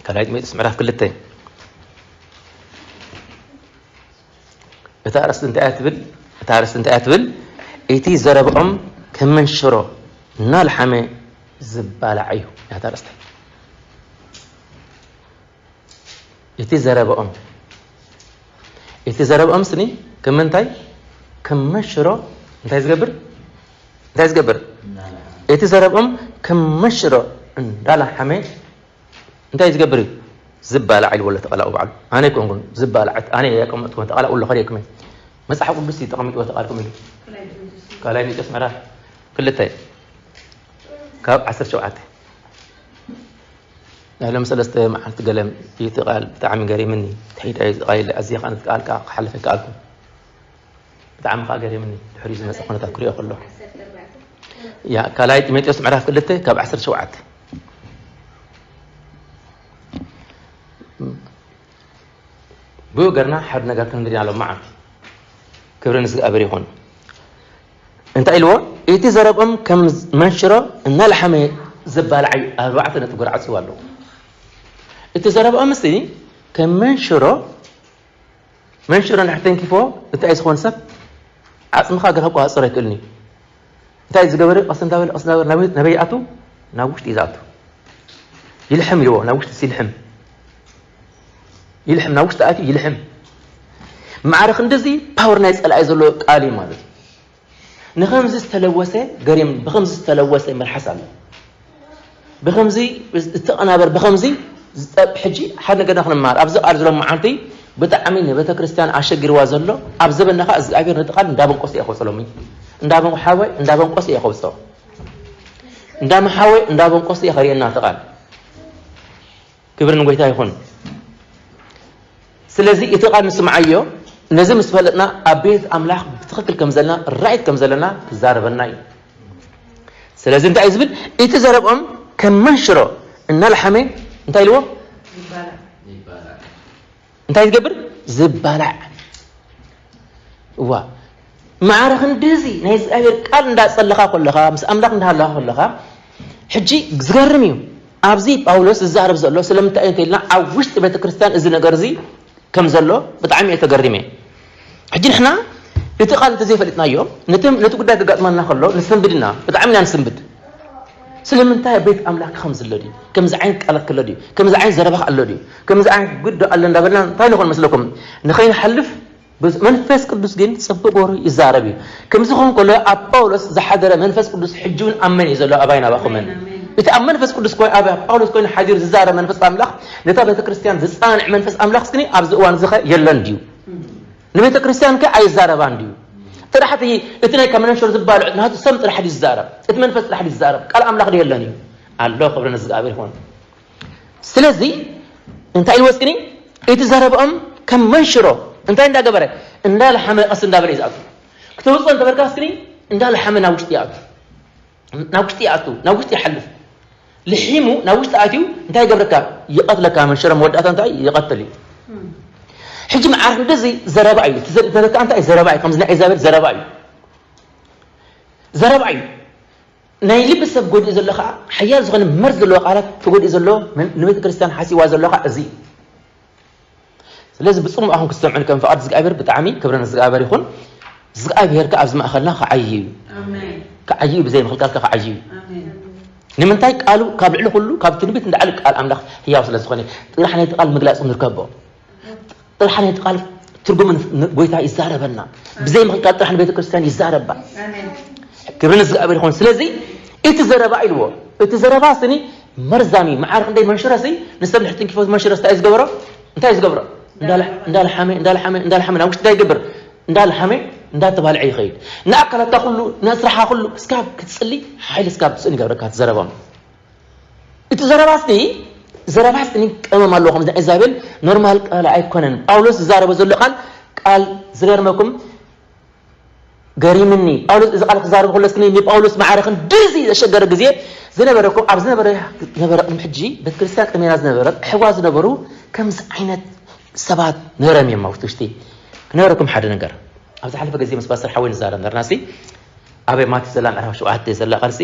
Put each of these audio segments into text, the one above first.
ካልኣይ ጢሞቴዎስ ምዕራፍ ክልተ። እታ ኣርእስቲ እንታይ እያ ትብል? እታ ኣርእስቲ እንታይ እያ ትብል? እቲ ዘረብኦም ከም መንሽሮ እናልሓመ ዝባላዕ እዩ። እያ እታ ኣርእስቲ። እቲ ዘረብኦም፣ እቲ ዘረብኦም ስኒ ከም ምንታይ? ከም መንሽሮ እንታይ ዝገብር? እንታይ ዝገብር? እቲ ዘረብኦም ከም መንሽሮ እንዳላሓመ እንታይ ዝገብር እዩ? ዝባላዕ ኢልዎ ኣሎ ተቓላኡ ባዕሉ። ኣነ ኣይኮንኩን ዝባላዕ፣ ኣነ እየ ያቀመጥኩ፣ ተቓላኡ ኣሎ ከሪእኩም እየ። መጽሓፍ ቅዱስ እዩ ተቐሚጥዎ ተቓልኩም ኢሉ። ካልኣይ ጢሞቴዎስ ምዕራፍ ክልተ ካብ ዓሰርተ ሸውዓተ። ናይ ሎም ሰለስተ መዓልቲ ገለ እቲ ቃል ብጣዕሚ ገሪምኒ። ትሒድ ኣዩ ዝቃይል ኣዝየ ኻን ቃል ክሓልፍ ኣይከኣልኩን። ብጣዕሚ ከዓ ገሪምኒ። ድሕሪ ዝመፀ ኩነታት ክሪኦ ከሎ። ያ፣ ካልኣይ ጢሞቴዎስ ምዕራፍ ክልተ ካብ ዓሰርተ ሸውዓተ። ብኡ ገርና ሓደ ነገር ክንድና ኣሎ መዓልቲ። ክብሪ ንእግዚኣብሔር ይኹን። እንታይ ኢልዎ? እቲ ዘረብኦም ከም መንሽሮ እናለሓመ ዘባልዓ እዩ። ኣርባዕተ ነጥቢ ጎርዓፅዎ ኣለዎ። እቲ ዘረብኦም እስቲ ከም መንሽሮ፣ መንሽሮ እንድሕር ተንኪፎ እንታይ ዝኾን ሰብ ዓፅምኻ ገርሃ ክቋፅር ኣይክእልን እዩ። እንታይ ዝገበረ? ቀስ እንዳበለ፣ ቀስ እንዳበለ ናበይ፣ ናበይ ይኣቱ? ናብ ውሽጢ እዩ ዝኣቱ። ይልሕም ኢልዎ፣ ናብ ውሽጢ ይልሕም። ይልሕም፣ ናብ ውሽጢ ኣትዩ ይልሕም። ማዕረ ክንድዚ ፓወር ናይ ፀላኢ ዘሎ ቃል እዩ ማለት እዩ። ንኸምዚ ዝተለወሰ ገሪም፣ ብኸምዚ ዝተለወሰ መልሓስ ኣሎ። ብኸምዚ ዝተቐናበር፣ ብኸምዚ ዝጠ-፣ ሕጂ ሓደ ነገር ክንማር። ኣብዚ ቃል ዘሎ መዓልቲ ብጣዕሚ ንቤተ ክርስቲያን ኣሸጊርዋ ዘሎ፣ ኣብ ዘበንና ኸዓ እግዚኣብሔር ነቲ ቃል እንዳበንቆሰ እየ ከውፅኦ ሎሚ። እንዳበን-፣ ሓወይ፣ እንዳበንቆሰ እየ ከውፅኦ። እንዳመሓወይ፣ እንዳበንቆሰ እየ ከርእየና እቲ ቃል። ክብሪ ንጎይታ ይኹን። ስለዚ እቲ ቃል ንስምዓዮ፣ ነዚ ምስ ፈለጥና ኣብ ቤት ኣምላኽ ብትኽክል ከም ዘለና፣ ራይት ከም ዘለና ክዛረበና እዩ። ስለዚ እንታይ እዩ ዝብል? እቲ ዘረብኦም ከም መንሽሮ እናለሓመ እንታይ ኢልዎ? እንታይ ዝገብር? ዝባላዕ። እዋ፣ ማዕረ ክንድዚ ናይ እግዚኣብሔር ቃል እንዳጸለኻ ከለኻ፣ ምስ ኣምላኽ እንዳሃለኻ ከለኻ፣ ሕጂ ዝገርም እዩ። ኣብዚ ጳውሎስ ዝዛረብ ዘሎ ስለምንታይ እዩ እንተኢልና፣ ኣብ ውሽጢ ቤተ ክርስቲያን እዚ ነገር እዚ ከም ዘሎ ብጣዕሚ እየ ተገሪመ። ሕጂ ንሕና እቲ ቃል እንተዘይፈሊጥናዮ፣ ነቲ፣ ነቲ ጉዳይ ከጋጥመና ከሎ ንሰንብድ ኢና፣ ብጣዕሚ ኢና ንስንብድ። ስለምንታይ ኣብ ቤት ኣምላኽ ከምዚ ኣሎ ድዩ? ከምዚ ዓይነት ቃላት ከሎ ድዩ? ከምዚ ዓይነት ዘረባ ኣሎ ድዩ? ከምዚ ዓይነት ጉዳይ ኣሎ እንዳበልና እንታይ ንኾን መስለኩም? ንኸይንሓልፍ በዚ መንፈስ ቅዱስ ግን ጽቡቕ ገይሩ ይዛረብ እዩ። ከምዚ ክኸውን ከሎ ኣብ ጳውሎስ ዝሓደረ መንፈስ ቅዱስ ሕጂ እውን ኣብ መን እዩ ዘሎ? ኣባይን ኣባኹምን። ኣሜን፣ ኣሜን። እቲ ኣብ መንፈስ ቅዱስ ኮይ-፣ ኣብ ጳውሎስ ኮይኑ ሓዲሩ ዝዛረብ መንፈስ ኣምላኽ ነታ ቤተ ክርስቲያን ዝጻንዕ መንፈስ ኣምላኽ እስክኒ ኣብዚ እዋን እዚ ኸ የለን ድዩ? እም። ንቤተ ክርስቲያን ከ ኣይዛረባን ድዩ? ጥራሕ እቲ፣ እቲ ናይ ካብ መንሽሮ ዝባልዕ ናቱ ሰብ ጥራሕ ድዩ ዝዛረብ? እቲ መንፈስ ጥራሕ ድዩ ዝዛረብ? ቃል ኣምላኽ ድዩ የለን እዩ? ኣሎ፣ ክብሪ ንእግዚኣብሔር ይኹን። ስለዚ እንታይ ኢልዎ እስክኒ? እቲ ዘረብኦም ከም መንሽሮ እንታይ እንዳገበረ? እንዳለሓመ ቀስ እንዳበለ እዩ ዝኣቱ። ክተውፅኦ እንተበልካ እስክኒ እንዳለሓመ ናብ ውሽጢ ይኣቱ። ናብ ውሽጢ ይኣቱ፣ ናብ ውሽጢ ይሓልፍ። ልሒሙ ናብ ውሽጢ ኣትዩ እንታይ ይገብረካ? ይቐትለካ። መንሽሮ መወዳእታ እንታይ? ይቐትል እዩ። እም። ሕጂ መዓርፍ እንደዚ ዘረባ እዩ። እቲ ዘ-፣ ዘረባ እንታይ? ዘረባ እዩ። ከምዚ ናይ ኤልዛቤል ዘረባ እዩ። ዘረባ እዩ። ናይ ልቢ ሰብ ጎዲኡ ዘሎ ኸዓ፣ ሓያል ዝኾነ መርዝ ዘለዎ ቃላት ተጎዲኡ ዘሎ፣ ን-፣ ንቤተ ክርስቲያን ሓሲዋ ዘሎ ኸዓ እዚ እዩ። ስለዚ ብጽሙእ ኣኹም ክትሰምዑኒ ከም ፍቓድ እግዚኣብሔር ብጣዕሚ ክብሪ ንእግዚኣብሔር ይኹን። እግዚኣብሔር ከኣ ኣብዚ ማእኸልና ክዓዪ እዩ። ኣሜን። ክዓዪ እዩ፣ ብዘይ ምኽልካል ከኣ ክዓዪ እዩ። ኣሜን። ንምንታይ? ቃሉ ካብ ልዕሊ ኩሉ፣ ካብ ትንቢት ንላዕሊ ቃል ኣምላኽ ህያው ስለ ዝኾነ፣ ጥራሕ ነቲ ቃል ምግላጽ ንርከቦ። ጥራሕ ነቲ ቃል ትርጉም ን-፣ ጎይታ ይዛረበና። ብዘይ ምኽልካል ጥራሕ ንቤተ ክርስቲያን ይዛረባ። ኣሜን። ክብሪ ንእግዚኣብሔር ይኹን። ስለዚ እቲ ዘረባ ኢልዎ፣ እቲ ዘረባ ስኒ መርዛሚ፣ መዓር ክንደይ መንሽረሲ፣ ንሰብ ንሕትንኪፎ መንሽረስ እንታይ እዩ ዝገብሮ? እንታይ እዩ ዝገብሮ? እንዳለ-፣ እንዳለሓመ፣ እንዳለሓመ፣ እንዳለሓመ ናብ ውሽጢ እንታይ ይገብር? እንዳለሓመ፣ እንዳተባልዐ ይኸይድ። ንኣካላትካ ኩሉ፣ ንስራሕካ ኩሉ፣ እስካብ ክትጽሊ፣ ሓይሊ እስካብ ትስእን ይገብረካ እቲ ዘረባ። እቲ ዘረባ ስኒ፣ ዘረባ ስኒ ቀመም ኣለዎ። ከምዚ ናይ ኤልዛቤል ኖርማል ቃል ኣይኮነን። ጳውሎስ ዝዛረቦ ዘሎ ቃል፣ ቃል ዝገርመኩም፣ ገሪምኒ። ጳውሎስ እዚ ቃል ክዛረብ ከሎ እስኪ ንጳውሎስ ማዕረ ክንድዚ ዘሸገረ ግዜ ዝነበረ እኮ፣ ኣብ ዝነበረ፣ ዝነበረ ቅድሚ ሕጂ ቤተክርስትያን ቅድሜና ዝነበረ ኣሕዋ ዝነበሩ ከምዚ ዓይነት ሰባት ነረም እዮም ኣብ ውሽጢ። ክነገረኩም ሓደ ነገር። ኣብ ዝሓለፈ ግዜ ምስ ፓስተር ሓወይ ንዛረብ ነበርና ሲ፣ ኣብ ማቴዎስ ዘላ ምዕራፍ ሸውዓተ ዘላ ቃል ሲ፣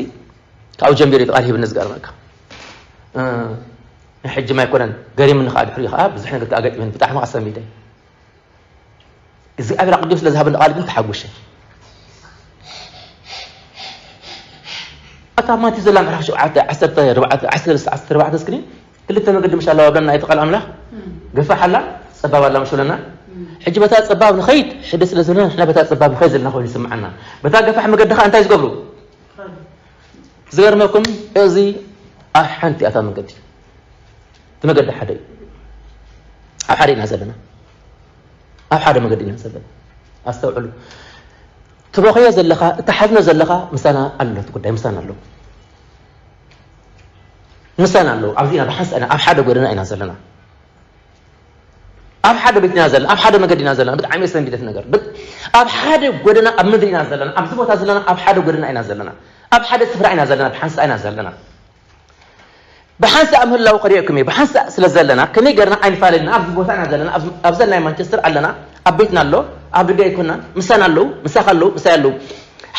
ካብኡ ጀሚሩ እዩ ቃል ሂብኒ ዝገርመካ። እ፣ ሕጂ ማይኮነን ገሪምኒ ከዓ ድሕሪኡ ከዓ ብዙሕ ነገር ኣጋጢመኒ ብጣዕሚ ኣሰሚደ እግዚኣብሔር ኣቅዲም ስለ ዝሃበኒ ቃል ግን ተሓጉሸ ኣታ ማቲ ዘላ ምዕራፍ ሸውዓተ ዓሰርተ ኣርባዕተ ዓሰርተ ሰለስተ ዓሰርተ ኣርባዕተ እስክኒ ክልተ መገዲ ምሽ ኣለዋ ብለና ኣይተ ቃል ኣምላኽ ገፋሕ ኣላ ጸባብ ኣላ ምሽ ብለና ሕጂ በታ ጸባብ ንኸይድ ሕደ ስለ ዘለና ንሕና በታ ጸባብ ንኸይድ ዘለና ኮይኑ ይስምዓና በታ ገፋሕ መገዲ ከዓ እንታይ ዝገብሩ ዝገርመኩም እዚ ኣብ ሓንቲ ኣታ መንገዲ እቲ መገዲ ሓደ እዩ ኣብ ሓደ ኢና ዘለና ኣብ ሓደ መገዲ ኢና ዘለና ኣስተውዕሉ ትበኸዮ ዘለኻ እተሓዝኖ ዘለኻ ምሳና ኣሎ እቲ ጉዳይ ምሳና ኣሎ ምሳና ኣሎ ኣብዚ ኢና ብሓንሳእና ኣብ ሓደ ጎደና ኢና ዘለና ኣብ ሓደ ቤት ኢና ዘለና ኣብ ሓደ መገዲ ኢና ዘለና ብጣዕሚ የስተንግደት ነገር ኣብ ሓደ ጎደና ኣብ ምድሪ ኢና ዘለና ኣብዚ ቦታ ዘለና ኣብ ሓደ ጎደና ኢና ዘለና ኣብ ሓደ ስፍራ ኢና ዘለና ብሓንሳእ ኢና ዘለና ብሓንሳእ ምህላው ከሪኦኩም እየ ብሓንሳእ ስለ ዘለና ከመይ ገርና ኣይንፋለልና ኣብዚ ቦታ ኢና ዘለና ኣብዚ ናይ ማንቸስተር ኣለና ኣብ ቤትና ኣሎ ኣብ ደገ ኣይኮናን ምሳና ኣለዉ ምሳኻ ኣለዉ ምሳይ ኣለዉ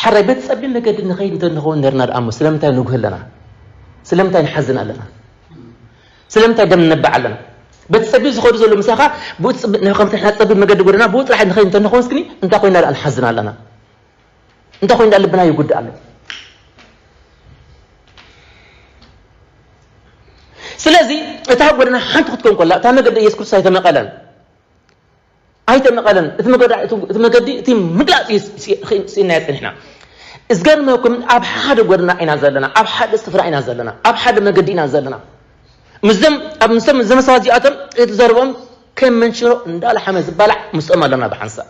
ሓራይ በቲ ጸቢብ መገዲ ንኸይድ እንተንኸውን ነርና ደኣ እሞ ስለምንታይ ንጉህ ኣለና ስለምንታይ ንሓዝን ኣለና ስለምንታይ ደም ንነብዕ ኣለና በቲ ጸቢብ ዝኸዱ ዘሎ ምሳኻ ከምቲ ንሕና ጸቢብ መገዲ ጎደና ብኡ ጥራሕ ንኸይድ እንተንኸውን ስክኒ እንታይ ኮይና ደኣ ንሓዝን ኣለና እንታይ ኮይና ልብና ይጉዳእ ኣሎ ስለዚ እታ ጎደና ሓንቲ ክትከውን ከላ እታ መገዲ ኢየሱስ ክርስቶስ ኣይተመቐለን ኣይተመቐለን እቲ መገዲ እቲ ምግላፅ ስኢናዮ ፀኒሕና እዝገርመኩም ኣብ ሓደ ጎደና ኢና ዘለና ኣብ ሓደ ስፍራ ኢና ዘለና ኣብ ሓደ መገዲ ኢና ዘለና ምስዞም ኣብ ምስም ዘመሰባት እዚኣቶም እቲ ዘርቦም ከም መንሽሮ እንዳላሓመ ዝባላዕ ምስኦም ኣለና ብሓንሳእ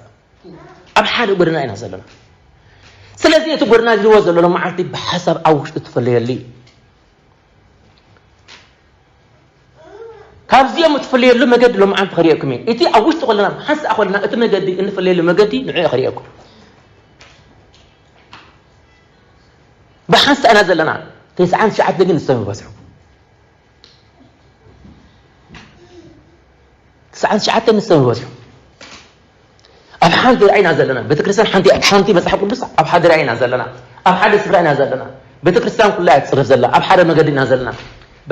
ኣብ ሓደ ጎደና ኢና ዘለና ስለዚ እቲ ጎደና ዝልዎ ዘሎ ሎመዓልቲ ብሓሳብ ኣብ ውሽጡ ትፈለየሉ እዩ ካብዚኦም እትፍለየሉ መገዲ ሎመዓልቲ ከርእየኩም እየ እቲ ኣብ ውሽጢ ኮለና ሓንሳእ ኮለና እቲ መገዲ እንፍለየሉ መገዲ ንዑ ከርእየኩም ብሓንሳእ ኢና ዘለና ተስዓን ትሽዓተ ግን ንሶም ይበዝሑ ትስዓን ትሽዓተን ንሶም ይበዝሑ ኣብ ሓንቲ ራእይና ዘለና ቤተክርስትያን ሓንቲ ሓንቲ መፅሓፍ ቅዱስ ኣብ ሓደ ራእይና ዘለና ኣብ ሓደ ስፍራ ኢና ዘለና ቤተክርስትያን ኩላ እያ ትፅርፍ ዘላ ኣብ ሓደ መገዲ ኢና ዘለና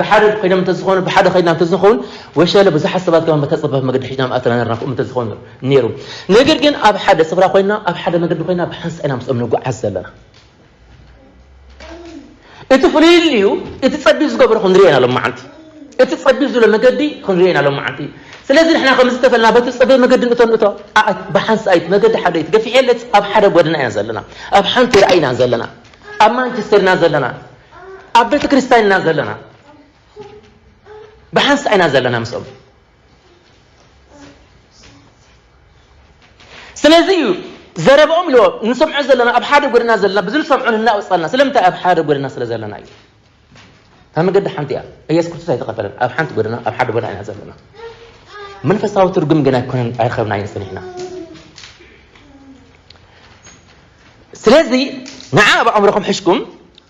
ብሓደ ኮይኖም እንተዝኾኑ ብሓደ ኮይና እንተዝኸውን ወሸለ ብዙሓት ሰባት ከማን በታ ፀባብ መገዲ ሒዝና ምኣተና ነርና ከምኡ እንተዝኾኑ ነይሩ ነገር ግን ኣብ ሓደ ስፍራ ኮይና ኣብ ሓደ መገዲ ኮይና ብሓንሳእ ኢና ምስኦም ንጓዓዝ ዘለና እቲ ፍልይልዩ እቲ ጸቢብ ዝገብሮ ክንሪኦ ኢና ሎም መዓልቲ እቲ ጸቢብ ዝብሎ መገዲ ክንሪኦ ኢና ሎም መዓልቲ ስለዚ ንሕና ከም ዝተፈለና በቲ ጸቢብ መገዲ ንእቶ ንእቶ ብሓንሳእ እቲ መገዲ ሓደ እዩ ትገፊሕ የለች ኣብ ሓደ ጎድና ኢና ዘለና ኣብ ሓንቲ ራእይ ኢና ዘለና ኣብ ማንቸስተር ኢና ዘለና ኣብ ቤተ ክርስቲያን ኢና ዘለና ብሓንሳእ ኢና ዘለና ምስኦም ስለዚ እዩ ዘረብኦም ኢልዎ ንሰምዖ ዘለና ኣብ ሓደ ጎደና ዘለና ብዝንሰምዖ ንናወፀልና ስለምንታይ ኣብ ሓደ ጎደና ስለ ዘለና እዩ እታ መገዲ ሓንቲ እያ ኢየሱስ ክርስቶስ ኣይተኸፈለን ኣብ ሓንቲ ጎደና ኣብ ሓደ ጎደና ኢና ዘለና መንፈሳዊ ትርጉም ግን ኣይኮነን ኣይረኸብናይን ፀኒሕና ስለዚ ንዓ ኣብ ኣእምሮኹም ሕሽኩም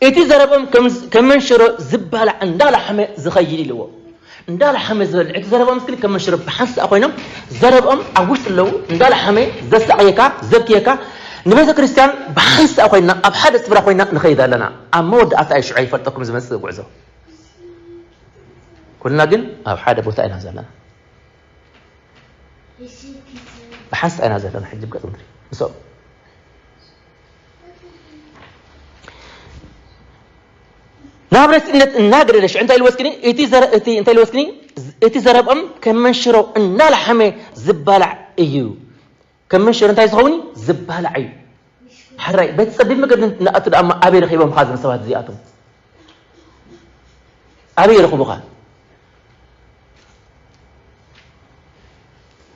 እቲ ዘረብኦም ከም መንሽሮ ዝባላዕ እንዳላሓመ ዝኸይድ ኢልዎ እንዳላሓመ ዝበልዕ እቲ ዘረብኦም ስክሊ ከም መንሽሮ ብሓንሳእ ኮይኖም ዘረብኦም ኣብ ውሽጢ ኣለዉ እንዳላሓመ ዘሳቕየካ ዘብክየካ ንቤተ ክርስቲያን ብሓንሳእ ኮይና ኣብ ሓደ ስፍራ ኮይና ንኸይድ ኣለና ኣብ መወዳእታ እዩ ሽዑ ይፈልጠኩም ዝመፅእ ጉዕዞ ኩልና ግን ኣብ ሓደ ቦታ ኢና ዘለና ብሓንሳእ ኢና ዘለና ሕጂ ብገፅ ምድሪ ምስኦም ናብ ረሲእነት እናገደደ ሽዑ እንታይ ኢልዎ እስክኒ እቲ ዘረ- እቲ እንታይ ኢልዎ እስክኒ እቲ ዘረብኦም ከም መንሽሮ እናላሓመ ዝባላዕ እዩ ከም መንሽሮ እንታይ ዝኸውን እዩ ዝባላዕ እዩ ሕራይ በቲ ጸቢብ መገዲ ንኣቱ ደኣ ኣበይ ረኺቦምኻ እዞም ሰባት እዚኣቶም ኣበይ ረኽቡኻ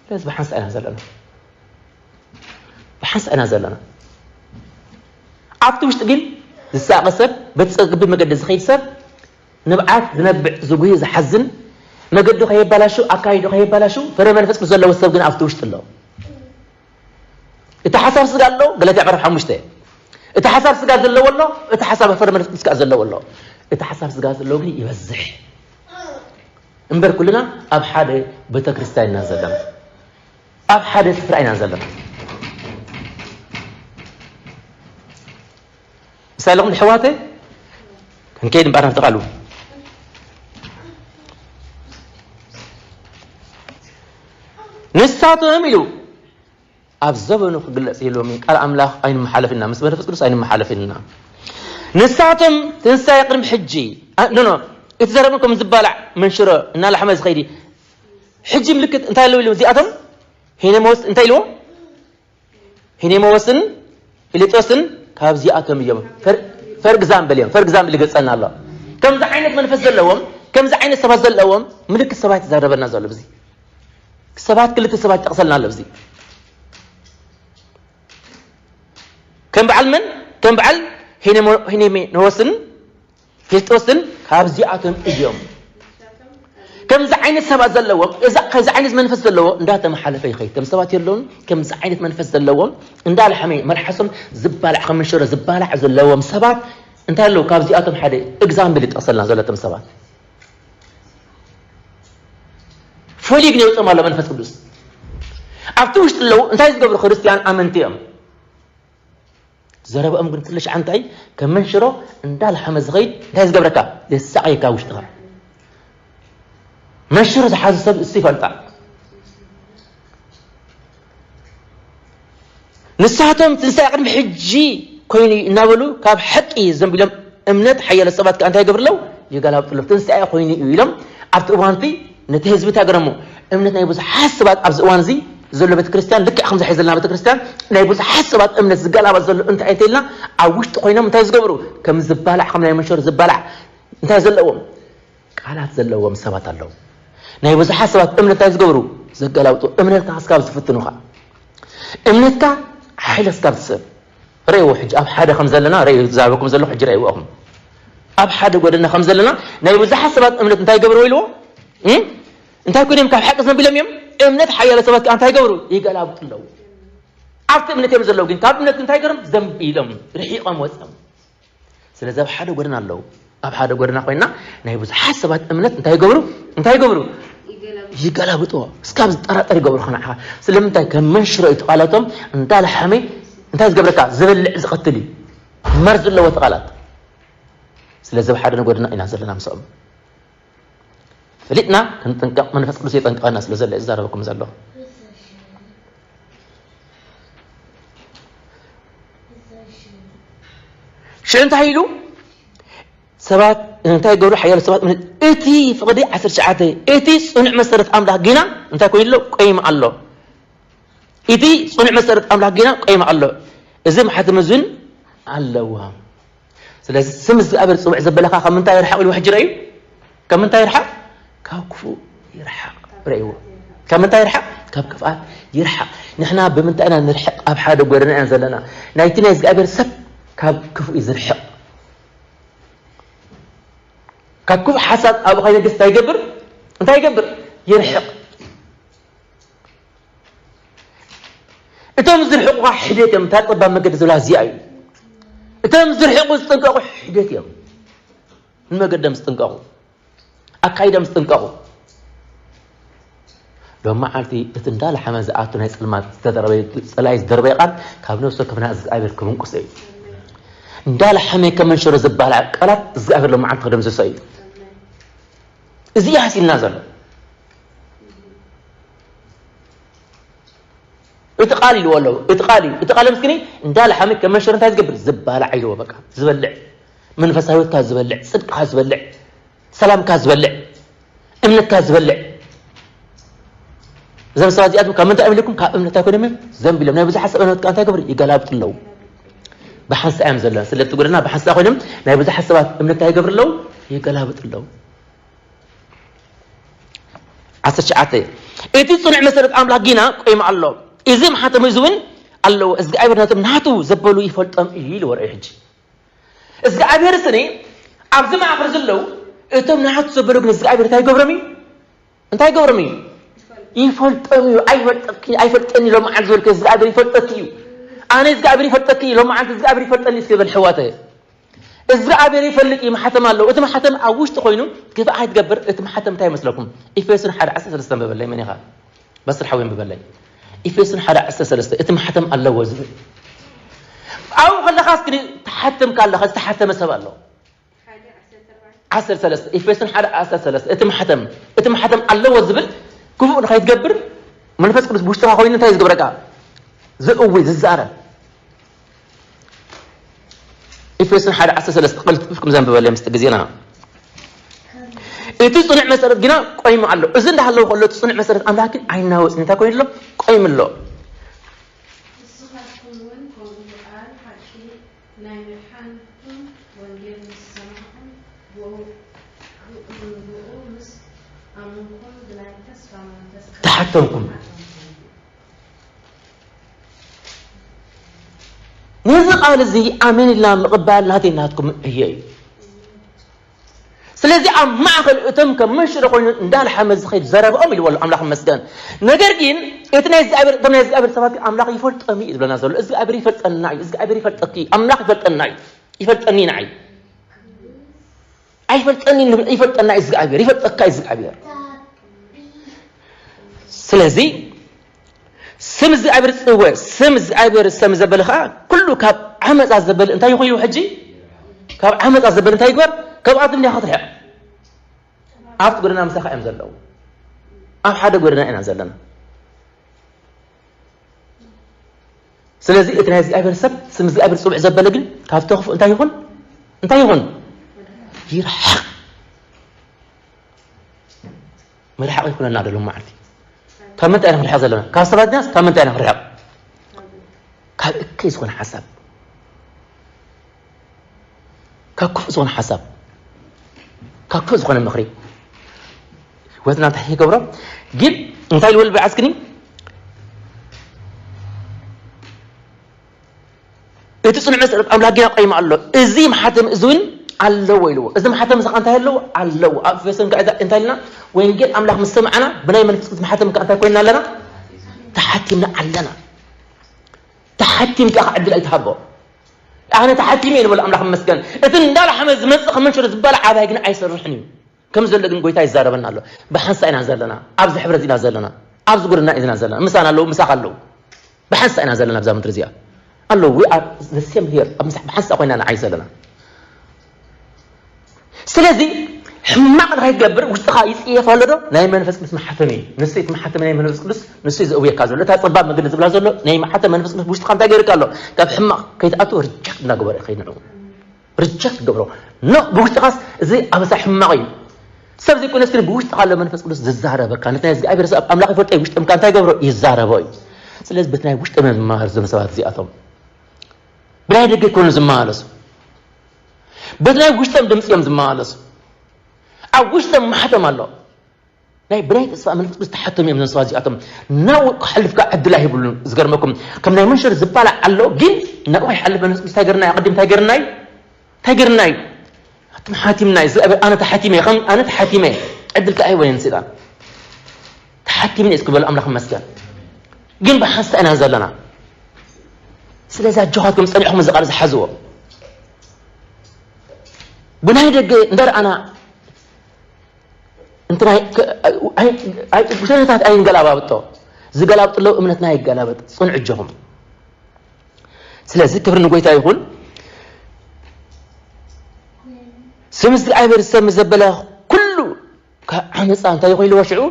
ስለዚ ብሓንሳእ ኢና ዘለና ብሓንሳእ ኢና ዘለና ኣብቲ ውሽጢ ግን ዝሳቐ ሰብ በቲ ጸግቢ መገዲ ዝኸይድ ሰብ ንብዓት ዝነብዕ ዝጉሂ ዝሓዝን መገዱ ከየባላሹ ኣካይዱ ከየባላሹ ፍረ መንፈስ ቅዱስ ዘለዎ ሰብ ግን ኣብቲ ውሽጢ ኣሎ እቲ ሓሳብ ስጋ ኣሎ ገለትያ ዕራፍ ሓሙሽተ እቲ ሓሳብ ስጋ ዘለዎ ኣሎ እቲ ሓሳብ ፍረ መንፈስ ቅዱስ ከዓ ዘለዎ ኣሎ እቲ ሓሳብ ስጋ ዘለዎ ግን ይበዝሕ እምበር ኩልና ኣብ ሓደ ቤተክርስትያን ኢና ዘለና ኣብ ሓደ ስፍራ ኢና ዘለና ምሳሌኹም ኣሕዋተይ ክንከይድ እምበኣር ናብቲ ቃሉ ንሳቶም ኢሉ ኣብ ዘበኑ ክግለጽ የለዎም እዩ። ቃል ኣምላኽ ኣይንመሓለፍና፣ ምስ መንፈስ ቅዱስ ኣይንመሓለፍና። ንሳቶም ትንሳኤ ቅድሚ ሕጂ፣ ኣ፣ ኖ፣ ኖ፣ እቲ ዘረብን ከም ዝባላዕ መንሽሮ እናላሕመ ዝኸይዲ። ሕጂ ምልክት እንታይ ኣለዉ ኢሉ እዚኣቶም? ሄኔሞስ እንታይ ኢልዎ? ሄኔሞስን ፊልጦስን ካብዚኣቶም እዮም። ፈር-፣ ፈርግዛምብል እዮም። ፈርግዛምብል ይገልጸልና ኣሎ። ከምዚ ዓይነት መንፈስ ዘለዎም፣ ከምዚ ዓይነት ሰባት ዘለዎም ምልክት ሰባት ይዛረበና ዘሎ ብዚ። ሰባት ክልተ ሰባት ይጠቕሰልና ኣሎ ብዚ። ከም በዓል መን? ከም በዓል ሄኔሞ-፣ ሄኔሜኖስን ፊልጦስን ካብዚኣቶም እዮም። ከምዚ ዓይነት ሰባት ዘለዎም፣ እዛ፣ ከምዚ ዓይነት መንፈስ ዘለዎ እንዳተመሓለፈ ይኸይድ። ከም ሰባት የለውን፣ ከምዚ ዓይነት መንፈስ ዘለዎም እንዳልሓመ መልሓሶም ዝባላዕ፣ ከም መንሸሮ ዝባላዕ ዘለዎም ሰባት እንታይ ኣለዉ? ካብዚኣቶም ሓደ ኤግዛምብል ይጠቕሰልና ዘሎ እቶም ሰባት። ፈልዩ ግን የውፅኦም ኣሎ መንፈስ ቅዱስ። ኣብቲ ውሽጢ ኣለዉ እንታይ ዝገብሩ? ክርስትያን ኣመንቲ እዮም። ዘረባኦም ግን ኩሉ ሻዕ እንታይ? ከም መንሽሮ እንዳልሓመ ዝኸይድ እንታይ ዝገብረካ? ዘሳቕየካ ውሽጥኻ። መንሽሮ ዝሓዙ ሰብ እሱ ይፈልጣ። ንሳቶም ትንሳኤ ቅድሚ ሕጂ ኮይኑ እዩ እናበሉ ካብ ሓቂ ዘንቢሎም እምነት ሓያለ ሰባት ከኣ እንታይ ይገብሩ ኣለዉ? ይገላብጡ ኣለዉ። ትንሳኤ ኮይኑ እዩ ኢሎም ኣብቲ እዋንቲ ነቲ ህዝቢ እንታይ ገረሞ? እምነት ናይ ብዙሓት ሰባት ኣብዚ እዋን እዚ ዘሎ ቤተ ክርስቲያን ልክዕ ከምዚ ሕዚ ዘለና ቤተ ክርስቲያን ናይ ብዙሓት ሰባት እምነት ዝገላበጥ ዘሎ እንታይ እንተኢልና ኣብ ውሽጢ ኮይኖም እንታይ ዝገብሩ? ከም ዝባላዕ ከም ናይ መንሸሮ ዝባላዕ እንታይ ዘለዎም? ቃላት ዘለዎም ሰባት ኣለዉ። ናይ ብዙሓት ሰባት እምነት እንታይ ዝገብሩ? ዘገላብጡ። እምነትካ ክስካብ ዝፍትኑኻ። እምነትካ ሓይለ ስካብ ዝስእን። ረእይዎ ሕጂ ኣብ ሓደ ከም ዘለና፣ ረእዩ ዝዛረበኩም ዘለኹ ሕጂ ረእይዎ ኢኹም። ኣብ ሓደ ጎደና ከም ዘለና ናይ ብዙሓት ሰባት እምነት እንታይ ገብርዎ ኢልዎ? እም? እንታይ ኮይኖም ካብ ሓቂ ዘንቢሎም እዮም? እምነት ሓያለ ሰባት ከኣ እንታይ ገብሩ? ይገላብጡ ኣለዉ። ኣብቲ እምነት እዮም ዘለዉ፣ ግን ካብ እምነት እንታይ ገሮም? ዘንቢሎም፣ ርሒቖም ወጸም። ስለዚ ኣብ ሓደ ጎደና ኣለዉ። ኣብ ሓደ ጎደና ኮይና ናይ ብዙሓት ሰባት እምነት እንታይ ይገብሩ? እንታይ ይገብሩ? ይገላብጥዎ። እስካብ ዝጠራጠር ይገብሩኻ ንዓኻ። ስለምንታይ? ከም መንሽሮ እዩ እቲ ቃላቶም እንዳለሓመ እንታይ ዝገብረካ? ዝበልዕ ዝቐትል እዩ። መርዚ ኣለዎ እቲ ቃላት። ስለዚ ኣብ ሓደ ጎደና ኢና ዘለና ምስኦም። ፈሊጥና ክንጥንቀቕ መንፈስ ቅዱስ የጠንቅቐና ስለ ዘሎ እዩ ዝዛረበኩም ዘሎ። ሽዑ እንታይ ኢሉ? ሰባት እንታይ ገብሩ? ሓያሎ ሰባት እምነት፣ እቲ ፍቕዲ ዓሰርተ ትሽዓተ፣ እቲ ጽኑዕ መሰረት ኣምላኽ ግና እንታይ ኮይኑ ኣሎ? ቆይሙ ኣሎ። እቲ ጽኑዕ መሰረት ኣምላኽ ግና ቆይሙ ኣሎ። እዚ ማሕተም እዝን ኣለዋ። ስለዚ ስም እግዚኣብሔር ጽውዕ ዘበለካ ካብ ምንታይ ይርሓቕ ኢልዎ ሕጂ ረእዩ? ካብ ምንታይ ይርሓቕ? ካብ ክፉእ ይርሓቕ። ረእይዎ። ካብ ምንታይ ይርሓቕ? ካብ ክፍኣት ይርሓቕ። ንሕና ብምንታይ ኢና ንርሕቕ? ኣብ ሓደ ጎደና ኢና ዘለና። ናይቲ ናይ እግዚኣብሔር ሰብ ካብ ክፉእ እዩ ዝርሕቕ። ካብ ክፉእ ሓሳብ ኣብኡ ከይነግስ እንታይ ይገብር? እንታይ ይገብር? ይርሕቕ። እቶም ዝርሕቑኻ ሕደት እዮም። እታ ጸባብ መገዲ ዝብላ እዚኣ እዩ። እቶም ዝርሕቑ ዝጥንቀቑ ሕደት እዮም። ንመገዶም ዝጥንቀቑ፣ ኣካይዶም ዝጥንቀቑ። ሎም መዓልቲ እቲ እንዳለሓመ ዝኣቱ ናይ ጸልማት ዝተደረበ፣ ጸላኢ ዝደረበ ቃል ካብ ነፍሲ ወከፍና እግዚኣብሔር ክብንቁስ እዩ። እንዳለሓመ ከም መንሸሮ ዝባላዕ ቃላት እግዚኣብሔር ሎም መዓልቲ ክደምስሶ እዩ። እዚ እዩ ሃሲልና ዘሎ። እቲ ቃል ኢልዎ ኣለዉ። እቲ ቃል እዩ። እቲ ቃል ምስኪኒ እንዳለሓመ ከም መንሸሮ እንታይ ዝገብር? ዝባላዕ ኢልዎ በቃ። ዝበልዕ። መንፈሳዊ ህይወትካ ዝበልዕ፣ ጽድቅካ ዝበልዕ፣ ሰላምካ ዝበልዕ፣ እምነትካ ዝበልዕ። እዞም ሰባት እዚኣቶም ካብ ምንታይ እዮም ኢልኩም? ካብ እምነት ኣይኮኖም እዮም ዘንቢሎም። ናይ ብዙሓት ሰብ እምነት ከኣ እንታይ ይገብሩ? ይገላብጡ ኣለዉ። ብሓንሳእ እዮም ዘለዉ። ስለቲ ጎደና ብሓንሳእ ኮይኖም ናይ ብዙሓት ሰባት እምነት እንታይ ይገብሩ ኣለዉ? ይገላብጡ ኣለዉ። ዓሰርተ ትሽዓተ፣ እቲ ጽኑዕ መሰረት ኣምላኽ ጊና ቆይሙ ኣሎ። እዚ ማሕተም እዚ እውን ኣለዎ። እግዚኣብሔር ነቶም ናቱ ዘበሉ ይፈልጦም እዩ ኢሉ ወርዒ ሕጂ። እግዚኣብሔር ስኒ ኣብዚ ማእኸል ዘለዉ እቶም ናቱ ዘበሉ ግን እግዚኣብሔር እንታይ ይገብሮም እዩ? እንታይ ይገብሮም እዩ? ይፈልጦም እዩ። ኣይፈልጠኪ-፣ ኣይፈልጠኒ ሎም መዓልቲ ዝበልከ እግዚኣብሔር ይፈልጠኪ እዩ። ኣነ እግዚኣብሔር ይፈልጠኪ እዩ። ሎም መዓልቲ እግዚኣብሔር ይፈልጠኒ እስኪ በል ሕዋተ። እግዚኣብሔር ይፈልጥ እዩ፣ ማሕተም ኣለዎ። እቲ ማሕተም ኣብ ውሽጢ ኮይኑ ክፍእ ኣይትገብር። እቲ ማሕተም እንታይ ይመስለኩም? ኤፌሶን ሓደ ዓሰርተ ሰለስተ በበለይ፣ መን ኢኻ? በስር ሓወይ በበለይ። ኤፌሶን ሓደ ዓሰርተ ሰለስተ፣ እቲ ማሕተም ኣለዎ ዝብል። ኣብኡ ከለኻስ ግን ትሓትም ካለኻ ዝተሓተመ ሰብ ኣሎ። ዓሰርተ ሰለስተ፣ ኤፌሶን ሓደ ዓሰርተ ሰለስተ፣ እቲ ማሕተም፣ እቲ ማሕተም ኣለዎ ዝብል ክፉእ ንኸይትገብር መንፈስ ቅዱስ ብውሽጥኻ ኮይኑ እንታይ ዝገብረካ? ዝእዊ፣ ዝዛረብ። ኤፌሶን ሓደ ዓሰርተ ሰለስተ ቀልጥፍኩም ዘንብበለይ ምስቲ ግዜና። እቲ ጽኑዕ መሰረት ግና ቆይሙ ኣሎ። እዚ እንዳሃለወ ከሎ እቲ ጽኑዕ መሰረት ኣምላኽ ግን ኣይናወጽን። እንታይ ኮይኑ ኣሎ? ቆይሙ ኣሎ። ንስኻትኩም እውን ከምኡ ብቃል ሓቂ ናይ ምድሓንኩም ወንጌል ምስ ሰማዕኩም፣ ብኡ፣ ብኡ፣ ብኡ ምስ ኣመንኩም ብናይ ተስፋ መንፈስ ተሓተምኩም። ተሓተምኩም። ነዚ ቃል እዚ ኣሜን ኢልና ምቕባል ናተይ ናትኩም ዕዮ እዩ። ስለዚ ኣብ ማእከል እቶም ከም መንሽሮ ኮይኑ እንዳልሓመ ዝኸይድ ዘረብኦም ኢልዎ ኣሎ፣ ኣምላኽ ይመስገን። ነገር ግን እቲ ናይ እግዚኣብሔር፣ እቶም ናይ እግዚኣብሔር ሰባት ግን ኣምላኽ ይፈልጦም እዩ ዝብለና ዘሎ። እግዚኣብሔር ይፈልጠና እዩ፣ እግዚኣብሔር ይፈልጠኪ፣ ኣምላኽ ይፈልጠና እዩ፣ ይፈልጠኒ ንዓይ። ኣይፈልጠኒ ንብል፣ ይፈልጠና እዩ እግዚኣብሔር፣ ይፈልጠካ እዩ እግዚኣብሔር። ስለዚ ስም እግዚኣብሔር ጽወ፣ ስም እግዚኣብሔር ሰም ዘበለ ኸዓ ኩሉ ካብ ዓመጻ ዘበለ እንታይ ይኹን ሕጂ? ካብ ዓመጻ ዘበለ እንታይ ይግበር? ካብኣቶም እንዲኻ ክትርሕቕ። ኣብቲ ጎደና ምሳኻ እዮም ዘለዉ። ኣብ ሓደ ጎደና ኢና ዘለና። ስለዚ እቲ ናይ እግዚኣብሔር ሰብ ስም እግዚኣብሔር ጽውዕ ዘበለ ግን ካብቲ ክፉእ እንታይ ይኹን? እንታይ ይኹን? ይርሓቕ። ምርሓቕ ይኹነና ዶ ሎም መዓልቲ? ካብ ምንታይ ኢና ክንርሕቕ ዘለና? ካብ ሰባት ድያስ ካብ ምንታይ ኢና ክንርሕቕ? ካብ እከይ ዝኾነ ሓሳብ፣ ካብ ክፉእ ዝኾነ ሓሳብ፣ ካብ ክፉእ ዝኾነ ምኽሪ ህይወትና እንታይ ይገብሮ? ግን እንታይ ልበል ብዓስክኒ? እቲ ጽኑዕ መሰረት ኣምላኽ ጌና ቆይሙ ኣሎ። እዚ ማሕተም እዚ እውን ኣለዎ ኢልዎ። እዚ ማሕተም እዚ ከኣ እንታይ ኣለዎ? ኣለዎ። ኣብ ኤፌሶን ከኣ እንታይ ኢልና? ወንጌል ኣምላኽ ምስ ሰማዕና ብናይ መንፈስ ቅዱስ ማሕተም ከኣ እንታይ ኮይንና ኣለና? ተሓቲምና ኣለና። ተሓቲምካ ከኣ ዕድል ኣይትሃቦ። ኣነ ተሓቲመ እየ ንበሎ ኣምላኽ ይመስገን። እቲ እንዳላሓመ ዝመጽእ ከም መንሸሮ ዝበሃል ዓባይ ግን ኣይሰርሕን እዩ። ከም ዘሎ ግን ጎይታ ይዛረበና ኣሎ። ብሓንሳእ ኢና ዘለና። ኣብዚ ሕብረት ኢና ዘለና። ኣብዚ ጎደና ኢና ዘለና። ምሳና ኣለዉ፣ ምሳኻ ኣለዉ። ብሓንሳእ ኢና ዘለና ኣብዛ ምድሪ እዚኣ። ኣለዉ፣ we are the same here። ኣብ ምሳሕ ብሓንሳእ ኮይና ንዓይ ዘለና። ስለዚ ሕማቕ ንኸይትገብር ውሽጥኻ ይጽየፍ ኣሎ ዶ? ናይ መንፈስ ቅዱስ ማሕተም እዩ። ንሱ እቲ ማሕተም ናይ መንፈስ ቅዱስ፣ ንሱ እዩ ዘእውየካ ዘሎ። እታ ጸባብ መገዲ ዝብላ ዘሎ ናይ ማሕተም መንፈስ ቅዱስ ብውሽጥኻ እንታይ ገይርካ ኣሎ? ካብ ሕማቕ ከይትኣቱ ሪጀክት እናገበረ ይኸይድ ንዕኡ። ሪጀክት ገብሮ። ኖ፣ ብውሽጥኻስ እዚ ኣበሳ ሕማቕ እዩ። ሰብ ዘይኮነስ ግን ብውሽጥኻ ኣሎ መንፈስ ቅዱስ ዝዛረበካ። ነቲ ናይ እግዚኣብሔር ሰብ ኣምላኽ ይፈልጦ እዩ። ውሽጦም ከኣ እንታይ ገብሮ? ይዛረቦ እዩ። ስለዚ በቲ ናይ ውሽጦም እዮም ዝመሃሩ እዞም ሰባት እዚኣቶም። ብናይ ደገ ኣይኮኑን ዝመላለሱ። በቲ ናይ ውሽጦም ድምፂ እዮም ዝመላለሱ። ኣብ ውሽጦም ማሕተም ኣሎ። ናይ ብናይ ተስፋ መንፈስ ቅዱስ ተሓቶም እዮም እዞም ሰባት እዚኣቶም። ናብኡ ክሓልፍ ከኣ ዕድል ኣይብሉን። ዝገርመኩም፣ ከም ናይ መንሸር ዝባላዕ ኣሎ፣ ግን ናብኡ ከይሓልፍ መንፈስ ቅዱስ እንታይ ገርና እዩ? ኣቐዲም እንታይ ገርና እዩ? እንታይ ገርና እዩ? ኣቱም ሓቲምና እዩ። እግዚኣብሔር፣ ኣነ ተሓቲመ እየ፣ ከም ኣነ ተሓቲመ እየ። ዕድል ከኣ ኣይወንን ሰይጣን። ተሓቲምኒ እየ እስኪ በሉ፣ ኣምላኽ ይመስገን። ግን ብሓንሳእ ኢና ዘለና። ስለዚ ኣጆኻትኩም ጸኒዕኩም እዚ ቃል እዚ ሓዝዎ። ብናይ ደገ እንዳ ረኣና እንተ ናይ፣ ከ-፣ ኣይ-፣ ኣይ-፣ ውሸነታት ኣይንገላባብጦ። ዝገላብጥለው እምነትና ይገላበጥ። ጽንዑ እጆኹም። ስለዚ ክብሪ ንጎይታ ይኹን። ስም እግዚኣብሔር ዝሰሚ ዘበለ ኩሉ ካብ ዓመፃ እንታይ ይኹን ኢልዎ ሽዑ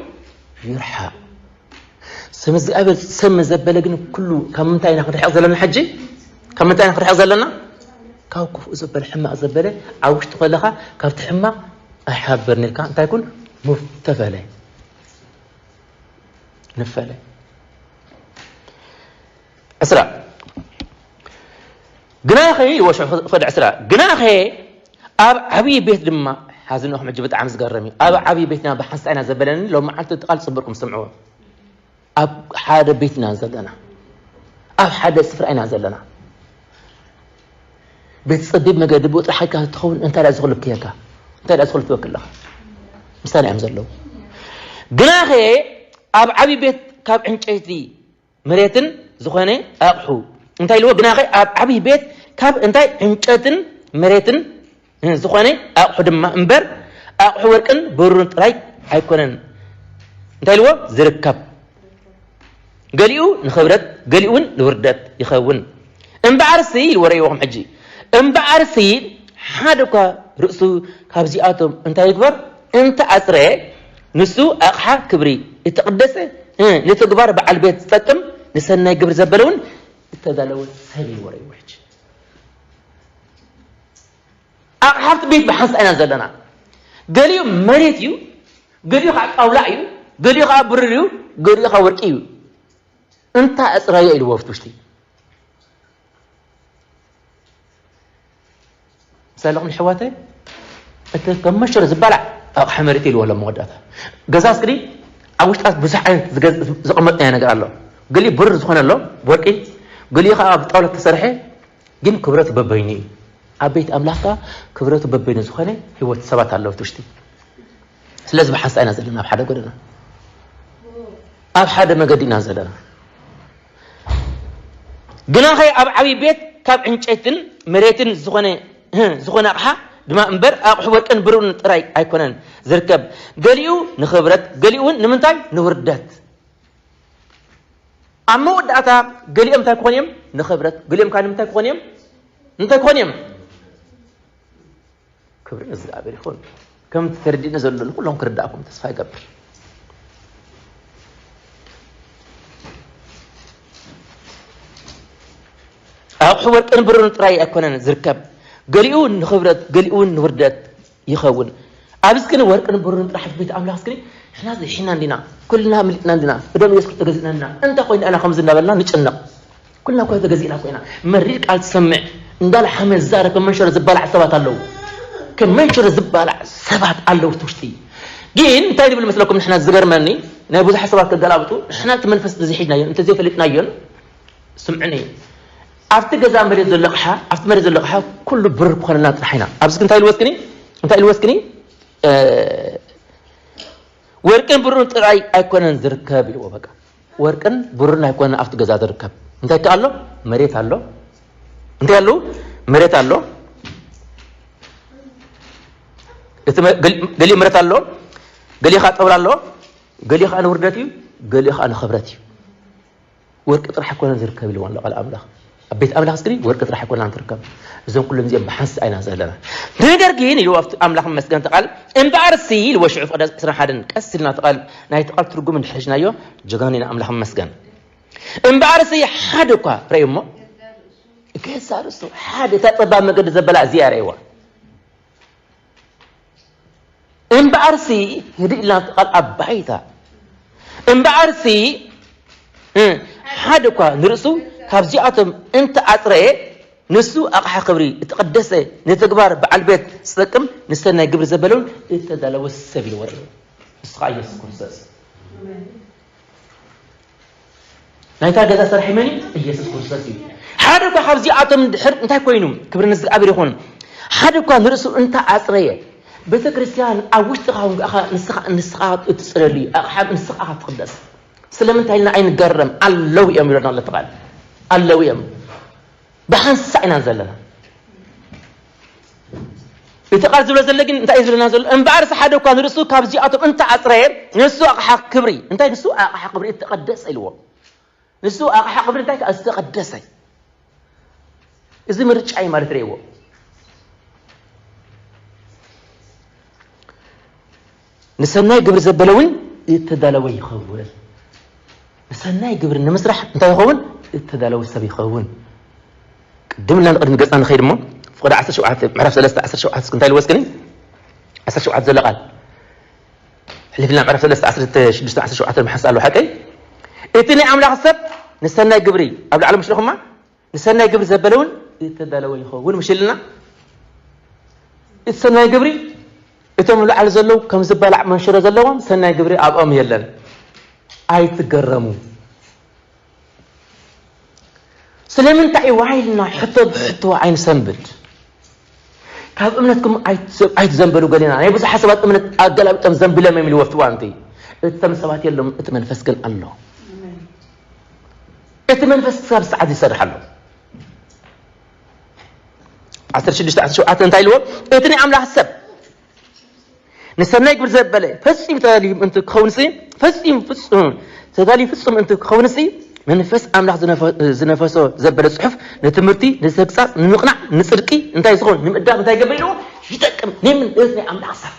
ይርሓቕ። ስም እግዚኣብሔር ዝሰሚ ዘበለ ግን ኩሉ ካብ ምንታይ ኢና ክንርሕቕ ዘለና ሕጂ? ካብ ምንታይ ኢና ክንርሕቕ ዘለና? ካብ ክፉእ ዘበለ፣ ሕማቕ ዘበለ ኣብ ውሽጢ ከለኻ ካብቲ ሕማቕ ኣይሓብርን ኢልካ እንታይ ኩን? ሙፍ ተፈለ። ንፈለ። ዕስራ። ግናኸ ኢልዎ ሽዑ ፍቕዲ ዕስራ። ግናኸ ኣብ ዓብዪ ቤት ድማ፣ ሓዝንኹም ሕጂ ብጣዕሚ ዝገርም እዩ። ኣብ ዓብዪ ቤት ድማ ብሓንሳእ ኢና ዘበለኒ፣ ሎም መዓልቲ እቲ ቃል ጽቡቕኩም ስምዕዎ። ኣብ ሓደ ቤት ኢና ዘለና። ኣብ ሓደ ስፍራ ኢና ዘለና። ቤት ጸቢብ መገዲ ብኡ ጥራሕ ኢልካ ትኸውን፣ እንታይ ደኣ ዝኽሉ ክህበካ? እንታይ ደኣ ዝኽሉ ትበክል ኣለኻ? ምሳና እዮም ዘለዉ። ግናኸ ኣብ ዓብዪ ቤት ካብ ዕንጨይቲ መሬትን ዝኾነ ኣቕሑ፣ እንታይ ኢልዎ? ግናኸ ኣብ ዓብዪ ቤት ካብ እንታይ ዕንጨትን መሬትን ዝኾነ ኣቕሑ ድማ እምበር፣ ኣቕሑ ወርቅን ብሩርን ጥራይ ኣይኮነን። እንታይ ኢልዎ? ዝርከብ። ገሊኡ ንኽብረት፣ ገሊኡ እውን ንውርደት ይኸውን። እምበኣርሲ፣ ኢልዎ ርእይዎም ሕጂ፣ እምበኣርሲ ሓደ እኳ ርእሱ ካብዚኣቶም እንታይ ይግበር? እንተ ኣጽረ፣ ንሱ ኣቕሓ ክብሪ፣ እተቐደሰ እ፣ ንተግባር በዓል ቤት ዝጠቅም ንሰናይ ግብሪ ዘበለ እውን እተዳለወ ሰብ እዩ ወረ ይውሕጅ። ኣቕሓ ኣብቲ ቤት ብሓንሳእ ኢና ዘለና። ገሊኡ መሬት እዩ፣ ገሊኡ ከዓ ጣውላ እዩ፣ ገሊኡ ከዓ ብሩር እዩ፣ ገሊኡ ከዓ ወርቂ እዩ። እንታ እፅረዮ ኢልዎ ኣብቲ ውሽጢ። ምሳሌኹም ኣሕዋተይ፣ እቲ ከም መንሸሮ ዝበላዕ ኣቕሓ መሬት ኢልዎ ኣሎ መወዳእታ። ገዛ እስክሪ ኣብ ውሽጣት ብዙሕ ዓይነት ዝገዝ-፣ ዘቐመጥናዮ ነገር ኣሎ። ገሊኡ ብሩር ዝኾነ ኣሎ፣ ወርቂ፣ ገሊኡ ከዓ ብጣውላ ዝተሰርሐ፣ ግን ክብረቱ በበይኑ እዩ። ኣብ ቤት ኣምላኽ ከዓ ክብረቱ በበይኑ ዝኾነ ህይወት ሰባት ኣለዉ እቲ ውሽጢ። ስለዚ ብሓንሳእ ኢና ዘለና ኣብ ሓደ ጎደና፣ ኣብ ሓደ መገዲ ኢና ዘለና። ግናኸ ኣብ ዓብዪ ቤት ካብ ዕንጨይትን መሬትን ዝኾነ፣ ዝኾነ ኣቕሓ ድማ እምበር ኣቕሑ ወርቅን ብሩርን ጥራይ ኣይኮነን ዝርከብ። ገሊኡ ንኽብረት፣ ገሊኡ እውን ንምንታይ? ንውርደት። ኣብ መወዳእታ ገሊኦም እንታይ ክኾኑ እዮም? ንኽብረት። ገሊኦም ከዓ ንምንታይ ክኾኑ እዮም? እንታይ ክኾኑ እዮም? ክብሪ ንእግዚኣብሔር ይኹን። ከምቲ ተረዲእኒ ዘሎ ንኩሎም ክርዳእኩም ተስፋ ይገብር። ኣቑሑ ወርቅን ብሩርን ጥራይ ኣይኮነን ዝርከብ፣ ገሊኡ ንኽብረት፣ ገሊኡ እውን ንውርደት ይኸውን። ኣብዚ ግን ወርቅን ብሩርን ጥራሕ ቤት ኣምላኽ እስክኒ ንሕና ዝሒና እንዲና፣ ኩልና ምሊጥና እንዲና፣ ብደም ኢየሱስ ክርስቶስ ተገዚእና እንዲና። እንታይ ኮይኑ ኣና ከምዚ እንዳበልና ንጭነቕ? ኩልና እኮ ተገዚእና ኮይና። መሪር ቃል ትሰምዕ፣ እንዳልሓመ ዝዛረብ ከም መንሸሮ ዝባላዕ ሰባት ኣለዉ። ከም መንሸሮ ዝባላዕ ሰባት ኣለዉ እቲ ውሽጢ። ግን እንታይ ንብል መስለኩም? ንሕና ዝገርመኒ ናይ ብዙሓት ሰባት ከገላብጡ፣ ንሕና እቲ መንፈስ እንተዘይሒዝናዮን እንተዘይፈሊጥናዮን፣ ስምዕኒ፣ ኣብቲ ገዛ መሬት ዘሎ ኣቕሓ፣ ኣብቲ መሬት ዘሎ ኣቕሓ ኩሉ ብሩር ክኾነልና ጥራሕ ኢና። ኣብዚ እንታይ ኢልዎ እስክኒ? እንታይ ኢልዎ እስክኒ? እ፣ ወርቅን ብሩርን ጥራይ ኣይኮነን ዝርከብ ኢልዎ። በቃ ወርቅን ብሩርን ኣይኮነን ኣብቲ ገዛ ዝርከብ። እንታይ ከ ኣሎ? መሬት ኣሎ። እንታይ ኣሎ? መሬት ኣሎ። እቲ መ-፣ ገሊ-፣ ገሊኡ መሬት ኣሎ፣ ገሊኡ ኸዓ ጠውላ ኣሎ፣ ገሊኡ ኸዓ ንውርደት እዩ፣ ገሊኡ ኸዓ ንኽብረት እዩ። ወርቂ ጥራሕ ኣይኮነን ዝርከብ ኢልዎ ኣሎ ቃል ኣምላኽ። ኣብ ቤት ኣምላኽ እስክሪ ወርቂ ጥራሕ ኣይኮነን ትርከብ። እዞም ኩሎም እዚኦም ብሓንሳእ ኢና ዘለና። ነገር ግን ኢልዎ ኣብቲ ኣምላኽ መስገን እቲ ቃል፣ እምበኣርሲ ኢልዎ ሽዑ ፍቕደ ዕስራን ሓደን ቀስ ኢልና እቲ ቃል፣ ናይቲ ቃል ትርጉም እንድሕር ሒዝናዮ፣ ጀጋኑ ኢና ኣምላኽ መስገን። እምበኣርሲ ሓደ እኳ ረእዩ እሞ፣ ገዛ ርእሱ ሓደ እታ ጸባብ መገዲ ዘበላ እዚኣ ረእይዋ። እምበኣርሲ ህድእ ኢልና ቃል ኣባይታ። እምበኣርሲ፣ እ፣ ሓደ እኳ ንርእሱ ካብዚኣቶም እንተ ኣጽረየ፣ ንሱ ኣቕሓ ክብሪ፣ እተቐደሰ፣ ንተግባር በዓል ቤት ዝጠቅም፣ ንሰናይ ግብሪ ዘበለውን እተዳለወ ሰብ እዩ ወረ። ንሱ ኸዓ ኢየሱስ ክርስቶስ። ናይታ ገዛ ሰራሒ መን እዩ? ኢየሱስ ክርስቶስ እዩ። ሓደ እኳ ካብዚኣቶም ድሕር እንታይ ኮይኑ? ክብሪ ንእግዚኣብሔር ይኹን። ሓደ እኳ ንርእሱ እንተ ኣጽረየ፣ ቤተ ክርስቲያን ኣብ ውሽጥኻ እውን ከኣ ንስኻ፣ ንስኻ እትጽረሉ እዩ። ኣቕሓ ንስኻ ትቕደስ። ስለምንታይ ኢልና ኣይንገረም? ኣለዉ እዮም ኢሎና ኣሎ እቲ ቃል። ኣለዉ እዮም። ብሓንሳእ ኢና ዘለና። እቲ ቃል ዝብሎ ዘሎ ግን እንታይ እዩ ዝብለና ዘሎ? እምበኣርሲ ሓደ እኳ ንርእሱ ካብዚኣቶም እንተ ኣጽረየ፣ ንሱ ኣቕሓ ክብሪ፣ እንታይ ንሱ ኣቕሓ ክብሪ እተቐደሰ ኢልዎ። ንሱ ኣቕሓ ክብሪ እንታይ ከኣ ዝተቐደሰ። እዚ ምርጫ እዩ ማለት ርእይዎ። ንሰናይ ግብሪ ዘበለ እውን እተዳለወ ይኸውን። ንሰናይ ግብሪ ንምስራሕ እንታይ ይኸውን? እተዳለወ ሰብ ይኸውን። ቅድም ኢልና ንቕድሚ ገጽና ንኸይድ እሞ፣ ፍቕዲ ዓሰርተ ሸውዓተ፣ ምዕራፍ ሰለስተ ዓሰርተ ሸውዓተ እስኪ እንታይ ኢልዎ እስክኒ? ዓሰርተ ሸውዓተ ዘሎ ቃል። ሕሊፍና ምዕራፍ ሰለስተ ዓሰርተ ሽዱሽተ ዓሰርተ ሸውዓተ መሓስ ኣሎ ሓቀይ? እቲ ናይ ኣምላኽ ሰብ ንሰናይ ግብሪ፣ ኣብ ላዕሊ ምሽ ኢኹማ? ንሰናይ ግብሪ ዘበለ እውን እተዳለወ ይኸውን። ምሽ ኢልና? እቲ ሰናይ ግብሪ፣ እቶም ኣብ ላዕሊ ዘለዉ ከም ዝበላዕ መንሽሮ ዘለዎም ሰናይ ግብሪ ኣብኦም የለን። ኣይትገረሙ። ስለምንታይ ዋይ ኢልና ሕቶ ብሕቶ ኣይንሰንብድ? ካብ እምነትኩም ኣይት-፣ ኣይትዘንበሉ ገሊና። ናይ ብዙሓት ሰባት እምነት ኣገላቢጦም ዘንቢሎም እዮም ኢልዎ ኣብቲ እዋን እቲ። እቶም ሰባት የሎም፣ እቲ መንፈስ ግን ኣሎ። እቲ መንፈስ ክሳብ ሰዓት ይሰርሕ ኣሎ። ዓሰርተ ሽዱሽተ ዓሰርተ ሸውዓተ እንታይ ኢልዎ? እቲ ናይ ኣምላኽ ሰብ ንሰናይ ግብሪ ዘበለ ፈጺሙ ተዳልዩ ምእንቲ ክኸውንሲ፣ ፈጺሙ ፍጹም ተዳልዩ ፍጹም ምእንቲ ክኸውንሲ፣ መንፈስ ኣምላኽ ዝነፈ-፣ ዝነፈሶ ዘበለ ጽሑፍ ንትምህርቲ፣ ንተግሳጽ፣ ንምቕናዕ፣ ንጽድቂ እንታይ ዝኸውን ንምእዳብ እንታይ ይገብር ኢልዎ? ይጠቅም። ንምን? እቲ ናይ ኣምላኽ ሰብ።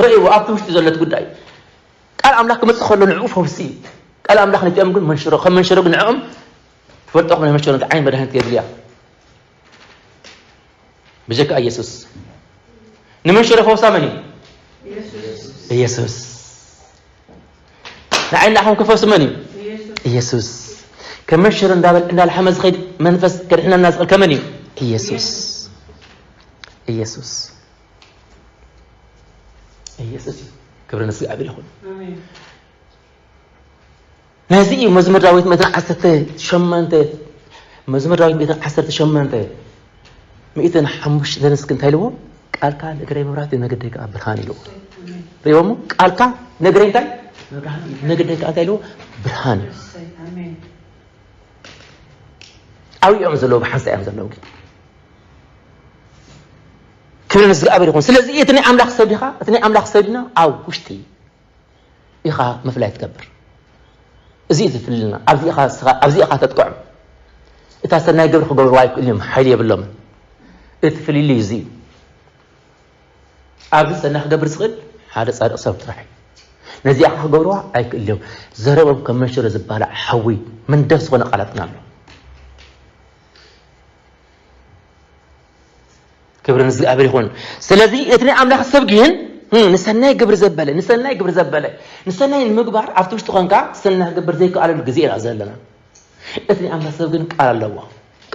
ረእይዎ፣ ኣብቲ ውሽጢ ዘሎ እቲ ጉዳይ። ቃል ኣምላኽ ክመጽእ ከሎ ንዕኡ ፈውሲ እዩ። ቃል ኣምላኽ ነቲኦም ግን መንሽሮ፣ ከም መንሽሮ ግን ንዕኦም ትፈልጦ፣ ከም መንሽሮ እንታይ ዓይነት መድሃኒት የድልያ? ብጀካ ኢየሱስ። ንመንሽሮ ፈውሳ መን እዩ? ኢየሱስ። ንዓይ ንዓኹም ክፈውስ መን እዩ? ኢየሱስ። ከም መንሽሮ እንዳበል-፣ እንዳልሓመ ዝኸይድ መንፈስ ከድሕነና ዝኽእል ከመን እዩ? ኢየሱስ። ኢየሱስ። ኢየሱስ እዩ። ክብሪ ንእግዚኣብሔር ይኹን። ኣሜን። ነዚ እዩ መዝሙር ዳዊት ሚእትን ዓሰርተ ሸሞንተ፣ መዝሙር ዳዊት ሚእትን ዓሰርተ ሸሞንተ፣ ሚእትን ሓሙሽተ እስኪ እንታይ ኢልዎ? "ቃልካ ንእግረይ መብራህቲ፣ ንመንገደይ ከኣ ብርሃን" ኢልዎ። ኣሜን። ሪእዎ እሞ፣ "ቃልካ ንእግረይ እንታይ? መብራህቲ፣ ንመንገደይ ከኣ እንታይ?" ኢልዎ? "ብርሃን" እዩ። ኣሜን። ኣብኡ እዮም ዘለዉ፣ ብሓንሳእ እዮም ዘለዉ። ግን ክብሪ ንእግዚኣብሔር ይኹን። ስለዚ እቲ ናይ ኣምላኽ ሰብ ዲኻ? እቲ ናይ ኣምላኽ ሰብ ዲና? ኣብ ውሽጢ ኢኻ ምፍላይ ትገብር። እዚ እዩ ዝፍልልና። ኣብዚ ኢኻ ንስኻ፣ ኣብዚ ኢኻ ተጥቅዖም። እታ ሰናይ ግብሪ ክገብርዋ ኣይክእልን እዮም፣ ሓይሊ የብሎምን። እቲ ፍልልይ እዚ እዩ። ኣብዚ ሰናይ ክገብር ዝኽእል ሓደ ጻድቕ ሰብ ጥራሕ እዩ። ነዚኣ ክገብርዋ ኣይክእልን እዮም። ዘረቦም ከም መንሽሮ ዝባላዕ ሓዊ፣ መንደፍ ዝኾነ ቃላት ግን ኣሎ። ክብሪ ንእግዚኣብሔር ይኹን። ስለዚ እቲ ናይ ኣምላኽ ሰብ ግን፣ እ፣ ንሰናይ ግብሪ ዘበለ፣ ንሰናይ ግብሪ ዘበለ፣ ንሰናይ ንምግባር ኣብቲ ውሽጢ ኾንካ ሰናይ ክገብር ዘይከኣለሉ ግዜ ኢና ዘለና። እቲ ናይ ኣምላኽ ሰብ ግን ቃል ኣለዎ።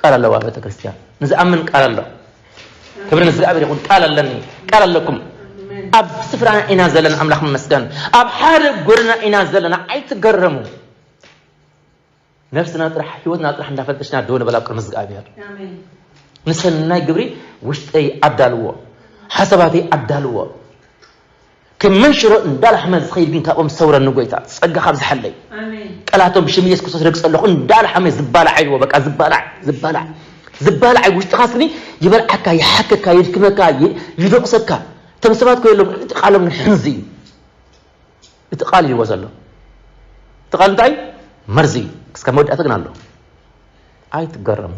ቃል ኣለዋ ቤተ ክርስቲያን። ንዝኣምን ቃል ኣሎ። ክብሪ ንእግዚኣብሔር ይኹን። ቃል ኣለኒ፣ ቃል ኣለኩም። ኣብ ስፍራና ኢና ዘለና፣ ኣምላኽ ይመስገን። ኣብ ሓደ ጎደና ኢና ዘለና፣ ኣይትገረሙ። ነብስና ጥራሕ፣ ህይወትና ጥራሕ እንዳፈተሽና ደው ንበል ኣብ ቅድሚ እግዚኣብሔር። ኣሜን። ንሰናይ ግብሪ ውሽጠይ ኣዳልዎ፣ ሓሳባተይ ኣዳልዎ። ከም መንሽሮ እንዳላሕመ ዝኸይድ ግን ካብኦም ሰውረኒ ጎይታ፣ ጸጋኻ ኣብዝሓለይ። ኣሜን። ጠላቶም ብሽም ኢየሱስ ክርስቶስ ረግጸ ኣለኹ። እንዳላሕመ ዝባላዕ ኢልዎ፣ በቃ ዝባላዕ፣ ዝባላዕ፣ ዝባላዕ ውሽጥኻ ስኒ ይበልዓካ፣ ይሓከካ፣ የድክመካ፣ ይ-፣ ይደቑሰካ። እቶም ሰባት እኮ የሎም፣ እቲ ቃሎም ግን ሕንዚ እዩ። እቲ ቃል ኢልዎ ዘሎ። እቲ ቃል እንታይ? መርዚ እዩ። እስከ መወዳእታ ግን ኣሎ። ኣይትገረሙ።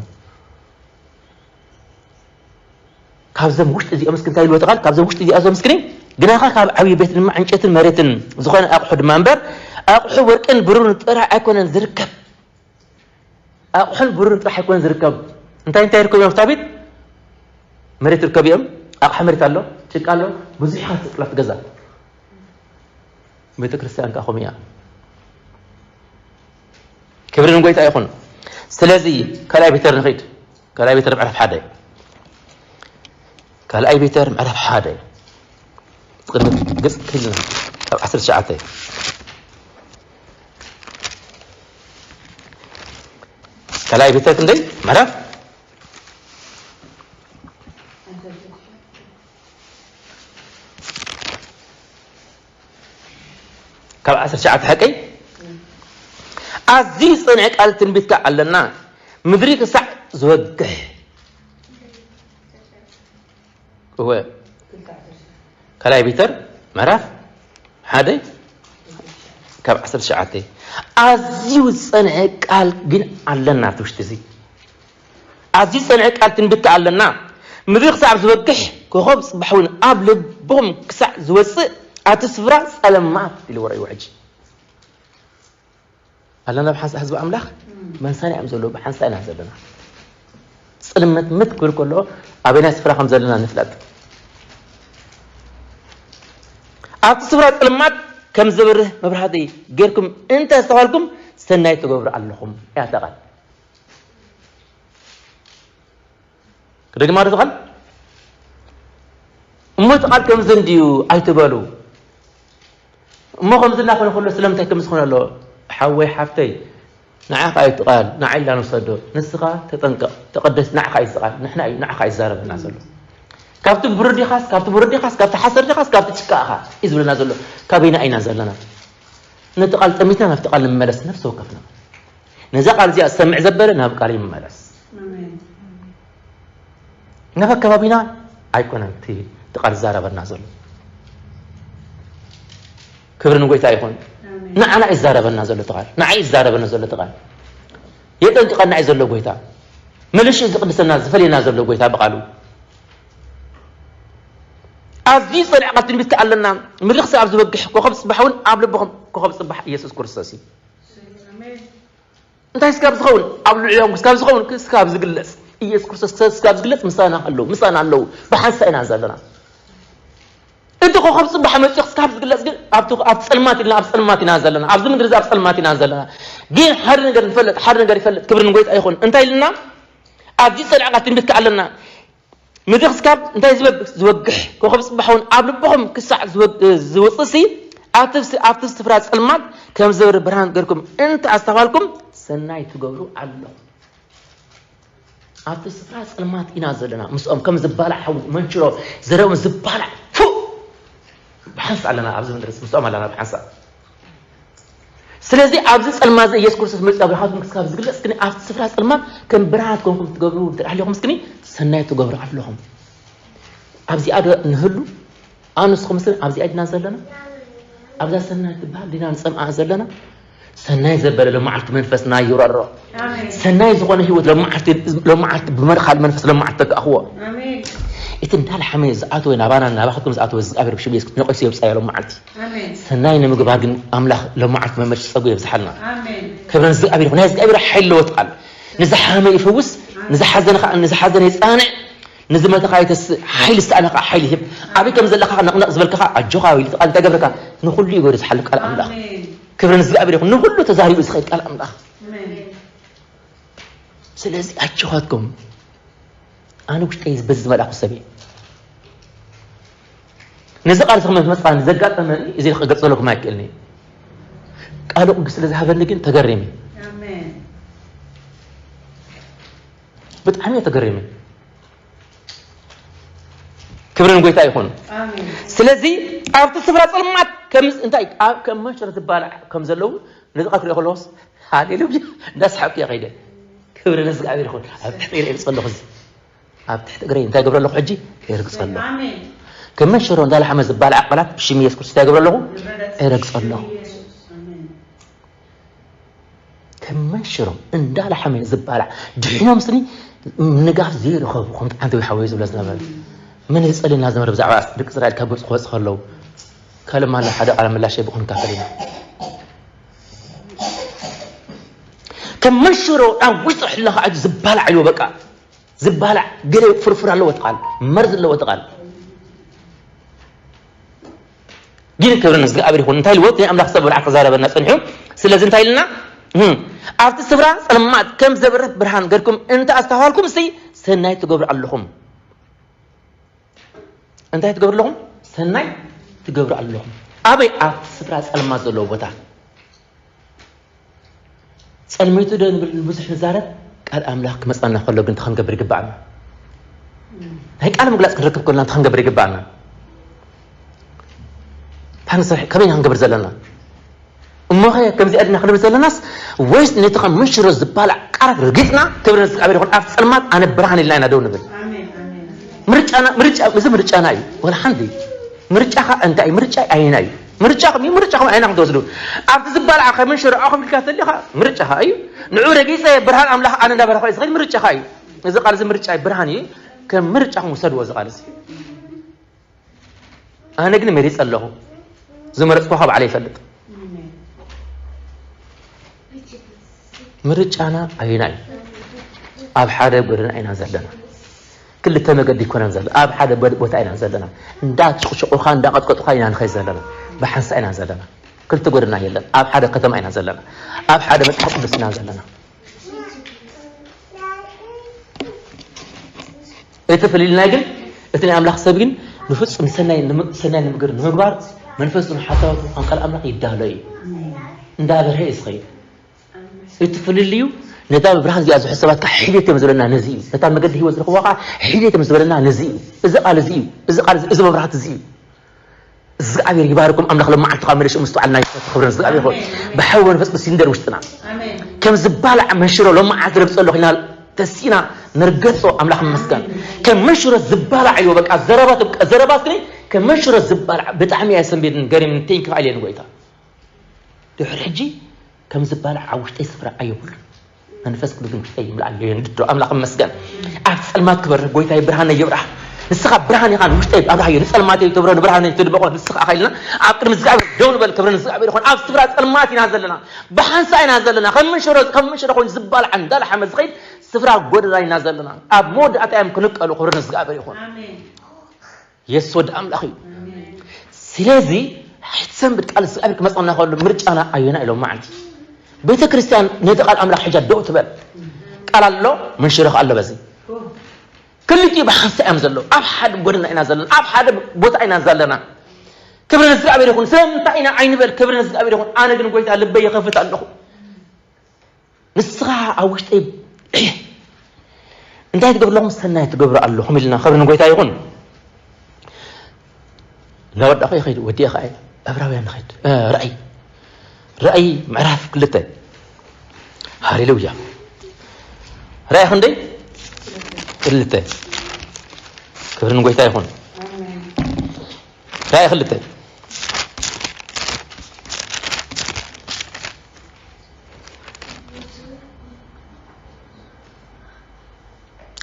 ካብዞም ውሽጢ እዚኦም እስኪ እንታይ ኢልዎ እቲ ቃል? ካብዞም ውሽጢ እዚኦም እስኪ፣ ግናኻ ካብ ዓብዪ ቤት ድማ ዕንጨይትን መሬትን ዝኾነ ኣቑሑ ድማ እምበር፣ ኣቑሑ ወርቅን ብሩርን ጥራሕ ኣይኮነን ዝርከብ። ኣቑሑን ብሩርን ጥራሕ ኣይኮነን ዝርከብ። እንታይ እንታይ ይርከቡ እዮም ኣብታ ቤት? መሬት ይርከቡ እዮም። ኣቕሓ መሬት ኣሎ፣ ጭቃ ኣሎ፣ ብዙሕ ኢኻ ትጥቅላ ትገዛ። ቤተ ክርስቲያን ከኣ ከምኡ እያ። ክብሪ ንጎይታ ይኹን። ስለዚ ካልኣይ ፒተር ንኺድ። ካልኣይ ፒተር ምዕራፍ ሓደ። ካልኣይ ፒተር ምዕራፍ ሓደ። ቅድሚ ግልጽ ክልና ካብ ዓሰርተ ትሽዓተ። ካልኣይ ፒተር ክንደይ ምዕራፍ? ካብ ዓሰርተ ትሽዓተ ሓቀይ? ኣዝዩ ዝጸንዐ ቃል ትንቢት ከኣ ኣለና፣ ምድሪ ክሳዕ ዝወግሕ። እወ። ካልኣይ ፒተር ምዕራፍ ሓደ ካብ ዓሰርተ ትሽዓተ። ኣዝዩ ዝጸንዐ ቃል ግን ኣለና፣ እቲ ውሽጢ እዚ። ኣዝዩ ዝጸንዐ ቃል ትንቢት ከኣ ኣለና። ምድሪ ክሳዕ ዝወግሕ፣ ኮኾብ ጽባሕ እውን ኣብ ልቦም ክሳዕ ዝወጽእ፣ ኣቲ ስፍራ ጸለማት ኢልዎ ረእይዎ። ሕጂ ኣለና ብሓንሳእ ህዝቢ ኣምላኽ፣ እም። መንሳና እዮም ዘለዉ፣ ብሓንሳእ ኢና ዘለና። ጽልመት ምት ክብል ከሎ ኣበናይ ስፍራ ከም ዘለና ንፍለጥ። ኣብቲ ስፍራ ጽልማት ከም ዘብርህ መብራህቲ ጌርኩም እንተ ኣስተኻልኩም፣ ሰናይ ትገብሩ ኣለኹም እያ እታ ቃል። ክደግማ ዶ ትኽእል? እሞ እቲ ቃል ከምዚ እንድዩ ኣይትበሉ። እሞ ከምዚ እናኾነ ከሎ ስለምንታይ ከምዚ ክኾን ኣለዎ? ሓወይ ሓፍተይ፣ ንዓኻ እዩ እቲ ቃል፣ ንዓይ ኢልና ንውሰዶ። ንስኻ ተጠንቀቕ፣ ተቐደስ፣ ንዓኻ እዩ እዚ ቃል፣ ንሕና እዩ፣ ንዓኻ እዩ ዝዛረበና ዘሎ። ካብቲ ብሩር ዲኻስ፣ ካብቲ ብሩር ዲኻስ፣ ካብቲ ሓሰር ዲኻስ፣ ካብቲ ጭቃ ኢኻ እዩ ዝብለና ዘሎ። ካበይና ኢና ዘለና? ነቲ ቃል ጠሚትና ናብቲ ቃል ንመለስ፣ ነፍሲ ወከፍና። ነዛ ቃል እዚኣ ዝሰምዕ ዘበለ ናብ ቃል ይመለስ። ኣሜን። ናብ ኣከባቢና ኣይኮነን እቲ፣ እቲ ቃል ዝዛረበና ዘሎ። ክብሪ ንጎይታ ይኹን። ኣሜን። ንዓና እዩ ዝዛረበና ዘሎ እቲ ቃል። ንዓይ እዩ ዝዛረበና ዘሎ እቲ ቃል። የጠንቅቐና እዩ ዘሎ ጎይታ። መሊሹ እዩ ዝቕድሰና፣ ዝፈልየና ዘሎ ጎይታ ብቃሉ። ኣዝዩ ጸሊዕ ቃል ትንቢት ከኣ ኣለና። ምድሪ ክሳብ ዝወግሕ ኮኸብ ጽባሕ እውን ኣብ ልብኹም። ኮኸብ ጽባሕ ኢየሱስ ክርስቶስ እዩ። እንታይ ስጋብ ዝኸውን? ኣብ ልዕሊኦም ስጋብ ዝኸውን፣ ስጋብ ዝግለጽ፣ ኢየሱስ ክርስቶስ ስጋብ ዝግለጽ ምሳና ኣለዉ፣ ምሳና ኣለዉ። ብሓንሳእ ኢና ዘለና። እቲ ኮኸብ ጽባሕ መጺኡ ስጋብ ዝግለጽ ግን ኣብቲ፣ ኣብ ጸልማት ኢልና፣ ኣብ ጸልማት ኢና ዘለና። ኣብዚ ምድሪ እዚ ኣብ ጸልማት ኢና ዘለና። ግን ሓደ ነገር ንፈልጥ፣ ሓደ ነገር ይፈልጥ፣ ክብሪ ንጎይታ ይኹን። እንታይ ኢልና? ኣብዚ ጸሊዕካ ትንቢት ከኣለና። ምድሪ ክስካብ እንታይ ዝበብ-፣ ዝወግሕ ኮኸብ ጽባሕ እውን ኣብ ልብኹም ክሳዕ ዝወግ-፣ ዝወጽእሲ፣ ኣብቲ ስ-፣ ኣብቲ ስፍራ ጸልማት ከም ዝበሪ ብርሃን ገርኩም እንተ ኣስተባልኩም፣ ሰናይ ትገብሩ ኣለኹም። ኣብቲ ስፍራ ጸልማት ኢና ዘለና። ምስኦም ከም ዝባላዕ ሓዊ መንሽሮ፣ ዘረኦም ዝባላዕ፣ ፉእ! ብሓንሳእ ኣለና፣ ኣብዚ ምድሪ ምስኦም ኣለና ብሓንሳእ። ስለዚ ኣብዚ ጸልማት እዚ ኢየሱስ ክርስቶስ መጺኡ ኣብ ብርሃናትኩም ክሳብ ዝግለጽ፣ እስክኒ ኣብቲ ስፍራ ጸልማት ከም ብርሃናት ኮንኩም ትገብሩ እንተ ደኣ ሃሊኹም፣ እስክኒ ሰናይ ትገብሩ ኣለኹም። ኣብዚኣ ዶ ንህሉ? ኣነ ንስኹም እስክኒ ኣብዚኣ ዲና ዘለና? ኣብዛ ሰናይ ትበሃል ዲና ንጸምኣ ዘለና? ሰናይ ዘበለ ሎማዓልቲ መንፈስና ይውረሮ። ኣሜን። ሰናይ ዝኾነ ህይወት ሎማዓልቲ፣ ሎማዓልቲ ብመርኻል መንፈስ ሎማዓልቲ ተካእኽዎ። ኣሜን። እቲ እንዳልሓመ ዝኣተወ ናባና፣ ናባኻትኩም ዝኣተወ እግዚኣብሔር ብሽም ኢየሱስ ነቒሱ የውጻዮ ሎማዓልቲ። ኣሜን። ሰናይ ንምግባር ግን ኣምላኽ ሎማዓልቲ መመልሲ ጸጉ የብዝሓልና። ኣሜን። ክብሪ ንእግዚኣብሔር ይኹን። ናይ እግዚኣብሔር ሓይሊ ኣለዎ እቲ ቃል። ንዝሓመ ይፈውስ፣ ንዝሓዘነ ኸዓ፣ ንዝሓዘነ የጻንዕ፣ ንዝመተ ኸዓ የተስእ፣ ሓይሊ ዝሰኣነ ኸዓ ሓይሊ ይህብ። ኣበይ ከም ዘለኻ ነቕነቕ ዝበልካ ኸዓ ኣጆኻ ኢሉ እቲ ቃል እንታይ ገብረካ? ንኹሉ እዩ ገይሩ ዝሓልፍ ቃል ኣምላኽ። ኣሜን። ክብሪ ንእግዚኣብሔር ይኹን። ንኹሉ ተዛሪቡ ዝኸይድ ቃል ኣምላኽ። ኣሜን። ስለዚ ኣጆኻትኩም፣ ኣነ ውሽጠይ በዚ ዝመልኣኹ ሰብ እየ። ነዚ ቃል እዚ ክመጽ መጽኣኒ ዘጋጠመኒ እዚ ክገልጸለኩም ኣይክእልን እየ። ቃሉ ቅዱስ ስለ ዝሃበኒ ግን ተገሪመ። ኣሜን። ብጣዕሚ እየ ተገሪመ። ክብሪ ንጎይታ ይኹን። ኣሜን። ስለዚ ኣብቲ ስፍራ ጸልማት ከም እንታይ ኣብ ከም መንሸሮ ዝባላዕ ከም ዘለዉ ነዚ ቃል ክሪኦ ከለኹስ ሃሌሉያ እንዳሰሓቅኩ እየ ከይደ። ክብሪ ንእግዚኣብሔር ይኹን። ኣብ ትሕቲ እግረይ የርግጾ ኣለኹ። እዚ ኣብ ትሕቲ እግረይ እንታይ ገብረ ኣለኹ? ሕጂ የርግጾ ኣለኹ። ኣሜን። ከም መንሸሮ እንዳለሓመ ዝባላዕ ቃላት ብሽም ኢየሱስ ክርስቶስ እንታይ ገብረ ኣለኹ? ንረግጽ። የረግጾ ኣለኹ። ኢየሱስ። ኣሜን። ከም መንሽሮ እንዳላሓመ ዝባላዕ ድሒኖም ስኒ ንጋፍ ዘይረኸቡ ከምቲ ዓንተዊ ሓወይ ዝብሎ ዝነበረ መን ዝጸልየና ዝነበረ ብዛዕባ ደቂ እስራኤል ካብ ግብፂ ክወፁ ከለዉ ካልእ ማላ ሓደ ቃል ምላሽ ብኡ ክንካፈል ኢና። ከም መንሽሮ ናብ ውሽጢ ሕላኻ ኣዩ ዝባላዕ እዩ በቃ ዝባላዕ ገለ ፍርፍር ኣለዎ እቲ ቃል መርዚ ኣለዎ እቲ ቃል ግን ክብሪ ንእግዚኣብሔር ይኹን። እንታይ ኢልዎ? እቲ ኣምላኽ ሰብ ብልዓል ክዛረበና ጸኒሑ። ስለዚ እንታይ ኢልና? እህ፣ ኣብቲ ስፍራ ጸልማት ከም ዘብርህ ብርሃን ገርኩም እንተ ኣስተብሃልኩም፣ እስቲ ሰናይ ትገብሩ ኣለኹም። እንታይ ትገብሩ ኣለኹም? ሰናይ ትገብሩ ኣለኹም። ኣበይ? ኣብቲ ስፍራ ጸልማት ዘለዎ ቦታ። ጸልሚቱ ዶ ንብል ብዙሕ ንዛረብ? ቃል ኣምላኽ ክመጽኣና ከሎ ግን እንታይ ክንገብር ይግብኣና? ናይ ቃል ምግላጽ ክንረክብ ከለና እንታይ ክንገብር ይግብኣና? እንታይ ንሰርሕ? ከመይ ኢና ክንገብር ዘለና? እሞኸ ከምዚኣ ድና ክንብል ዘለናስ? ወይስ ነቲ ከም መንሽሮ ዝባላዕ ቃላት ረጊጽና ክብሪ ንእግዚኣብሔር ይኹን፣ ኣብቲ ጸልማት ኣነ ብርሃን ኢልና ኢና ደው ንብል? ኣሜን፣ ኣሜን። ምርጫና፣ ምርጫ፣ እዚ ምርጫና እዩ። ወላ ሓንቲ ምርጫኻ እንታይ እዩ? ምርጫ ኣየናይ እዩ? ምርጫኹም እዩ፣ ምርጫኹም ኣየናኹም ትወስዱ? ኣብቲ ዝበልዓ ከም ሽሮ ኣኹም ኢልካ ተሊኻ ምርጫኻ እዩ። ንዑ ረጊጸ ብርሃን ኣምላኽ ኣነ እንዳበረኸ እዩ ዝኸይድ ምርጫኻ እዩ። እዚ ቃል እዚ ምርጫ እዩ፣ ብርሃን እዩ። ከም ምርጫኹም ውሰድዎ እዚ ቃል እዚ። ኣነ ግን መሪጸ ኣለኹ። ዝመረጽኩኻ ባዕለይ ይፈልጥ። ምርጫና ኣየናይ እዩ? ኣብ ሓደ ጎደና ኢና ዘለና። ክልተ መገዲ ኣይኮነን ዘሎ። ኣብ ሓደ ቦ-፣ ቦታ ኢና ዘለና። እንዳጭቕጭቑኻ፣ እንዳቐጥቀጡኻ ኢና ንኸይድ ዘለና። ብሓንሳእ ኢና ዘለና። ክልተ ጎደና የለን። ኣብ ሓደ ከተማ ኢና ዘለና። ኣብ ሓደ መጽሓፍ ቅዱስ ኢና ዘለና። እቲ ፍልልናይ ግን፣ እቲ ናይ ኣምላኽ ሰብ ግን ንፍጹም ሰናይ ንም-፣ ሰናይ ንምግር-፣ ንምግባር መንፈሱን ሓሳባቱን ቃል ኣምላኽ ይዳሎ እዩ። እንዳበርሀ እዩ ዝኸይድ። እቲ ፍልልዩ ነታ ብብርሃን እዚኣ ዝሕሰባትካ ሒደት እዮም ዝበለና ነዚ እዩ። ነታ መገዲ ህይወት ዝረኽቦ ከዓ ሒደት እዮም ዝበለና ነዚ እዩ። እዚ ቃል እዚ እዩ። እዚ ቃል እዚ፣ እዚ መብራህቲ እዚ እዩ። እግዚኣብሔር ይባርኩም። ኣምላኽ ሎማዓልቲ ከዓ መለሽ ምስትውዓልና ይፈቱ። ክብርን እግዚኣብሔር ይኹን። ኣሜን። ብሓዊ መንፈስ ቅዱስ ይንደር ውሽጥና። ኣሜን። ከም ዝባላዕ መንሽሮ ሎማዓልቲ ረግጾ ኣለኹ ኢና ተሲእና ንርገጾ። ኣምላኽ ይመስገን። ኣሜን። ከም መንሽሮ ዝባላዕ እዩ። በቃ ዘረባ ትብቃ-፣ ዘረባ እስክኒ ከም መንሽሮ ዝባላዕ ብጣዕሚ እያ ሰንቢድን ገሪምን። ቴንክ ፋይል የን ጎይታ። ድሕሪ ሕጂ ከም ዝበልዕ ኣብ ውሽጠይ ስፍራ ኣየብሉን። መንፈስ ቅዱስ ውሽጠይ ይምልኣለዮ። ንድሮ ኣምላኽ ይመስገን። ኣብ ጸልማት ክበርህ ጎይታይ ብርሃነይ ይብራህ። ንስኻ ብርሃን ኢኻ፣ ንውሽጠይ ኣብርሃዮ፣ ንጸልማተይ ተብሮ፣ ንብርሃነይ ትድምቖ ንስኻ ኢኻ ኢልና ኣብ ቅድሚ እግዚኣብሔር ደው ንበል። ክብሪ ንእግዚኣብሔር ይኹን። ኣብ ስፍራ ጸልማት ኢና ዘለና፣ ብሓንሳ ኢና ዘለና። ከም መንሸሮ፣ ከም መንሸሮ ኮይኑ ዝበላዕ እንዳልሓመ ዝኸይድ ስፍራ ጎደና ኢና ዘለና። ኣብ መወዳእታ እዮም ክንቀሉ። ክብሪ ንእግዚኣብሔር ይኹን። ኣሜን። የሱስ ወዲ ኣምላኽ እዩ። ኣሜን። ስለዚ ሕጂ ሰንብድ ቃል እግዚኣብሔር ክመጸና ከሎ ምርጫና ኣየና ኢሎም መዓልቲ ቤተ ክርስቲያን ነቲ ቃል ኣምላኽ ሕጃ ደው ትበል። ቃል ኣሎ፣ መንሽሮ ኣሎ። በዚ ክልቲኡ ብሓንሳእ እዮም ዘለዉ። ኣብ ሓደ ጎደና ኢና ዘለና፣ ኣብ ሓደ ቦታ ኢና ዘለና። ክብሪ ንእግዚኣብሔር ይኹን። ስለምንታይ ኢና ኣይንበል? ክብሪ ንእግዚኣብሔር ይኹን። ኣነ ግን ጎይታ ልበይ ይኸፍት ኣለኹ። ንስኻ ኣብ ውሽጠይ እንታይ ትገብር ኣለኹም? ሰናይ ትገብሩ ኣለኹም ኢልና። ክብሪ ንጎይታ ይኹን። እናወዳእኹ ይኸይድ፣ ወዲኤ ኸዓ ዕብራውያን ንኸይድ። እ፣ ራእይ፣ ራእይ ምዕራፍ ክልተ። ሃሌሉያ። ራእይ ክንደይ? ክልተ። ክብሪ ንጎይታ ይኹን። ራእይ ክልተ።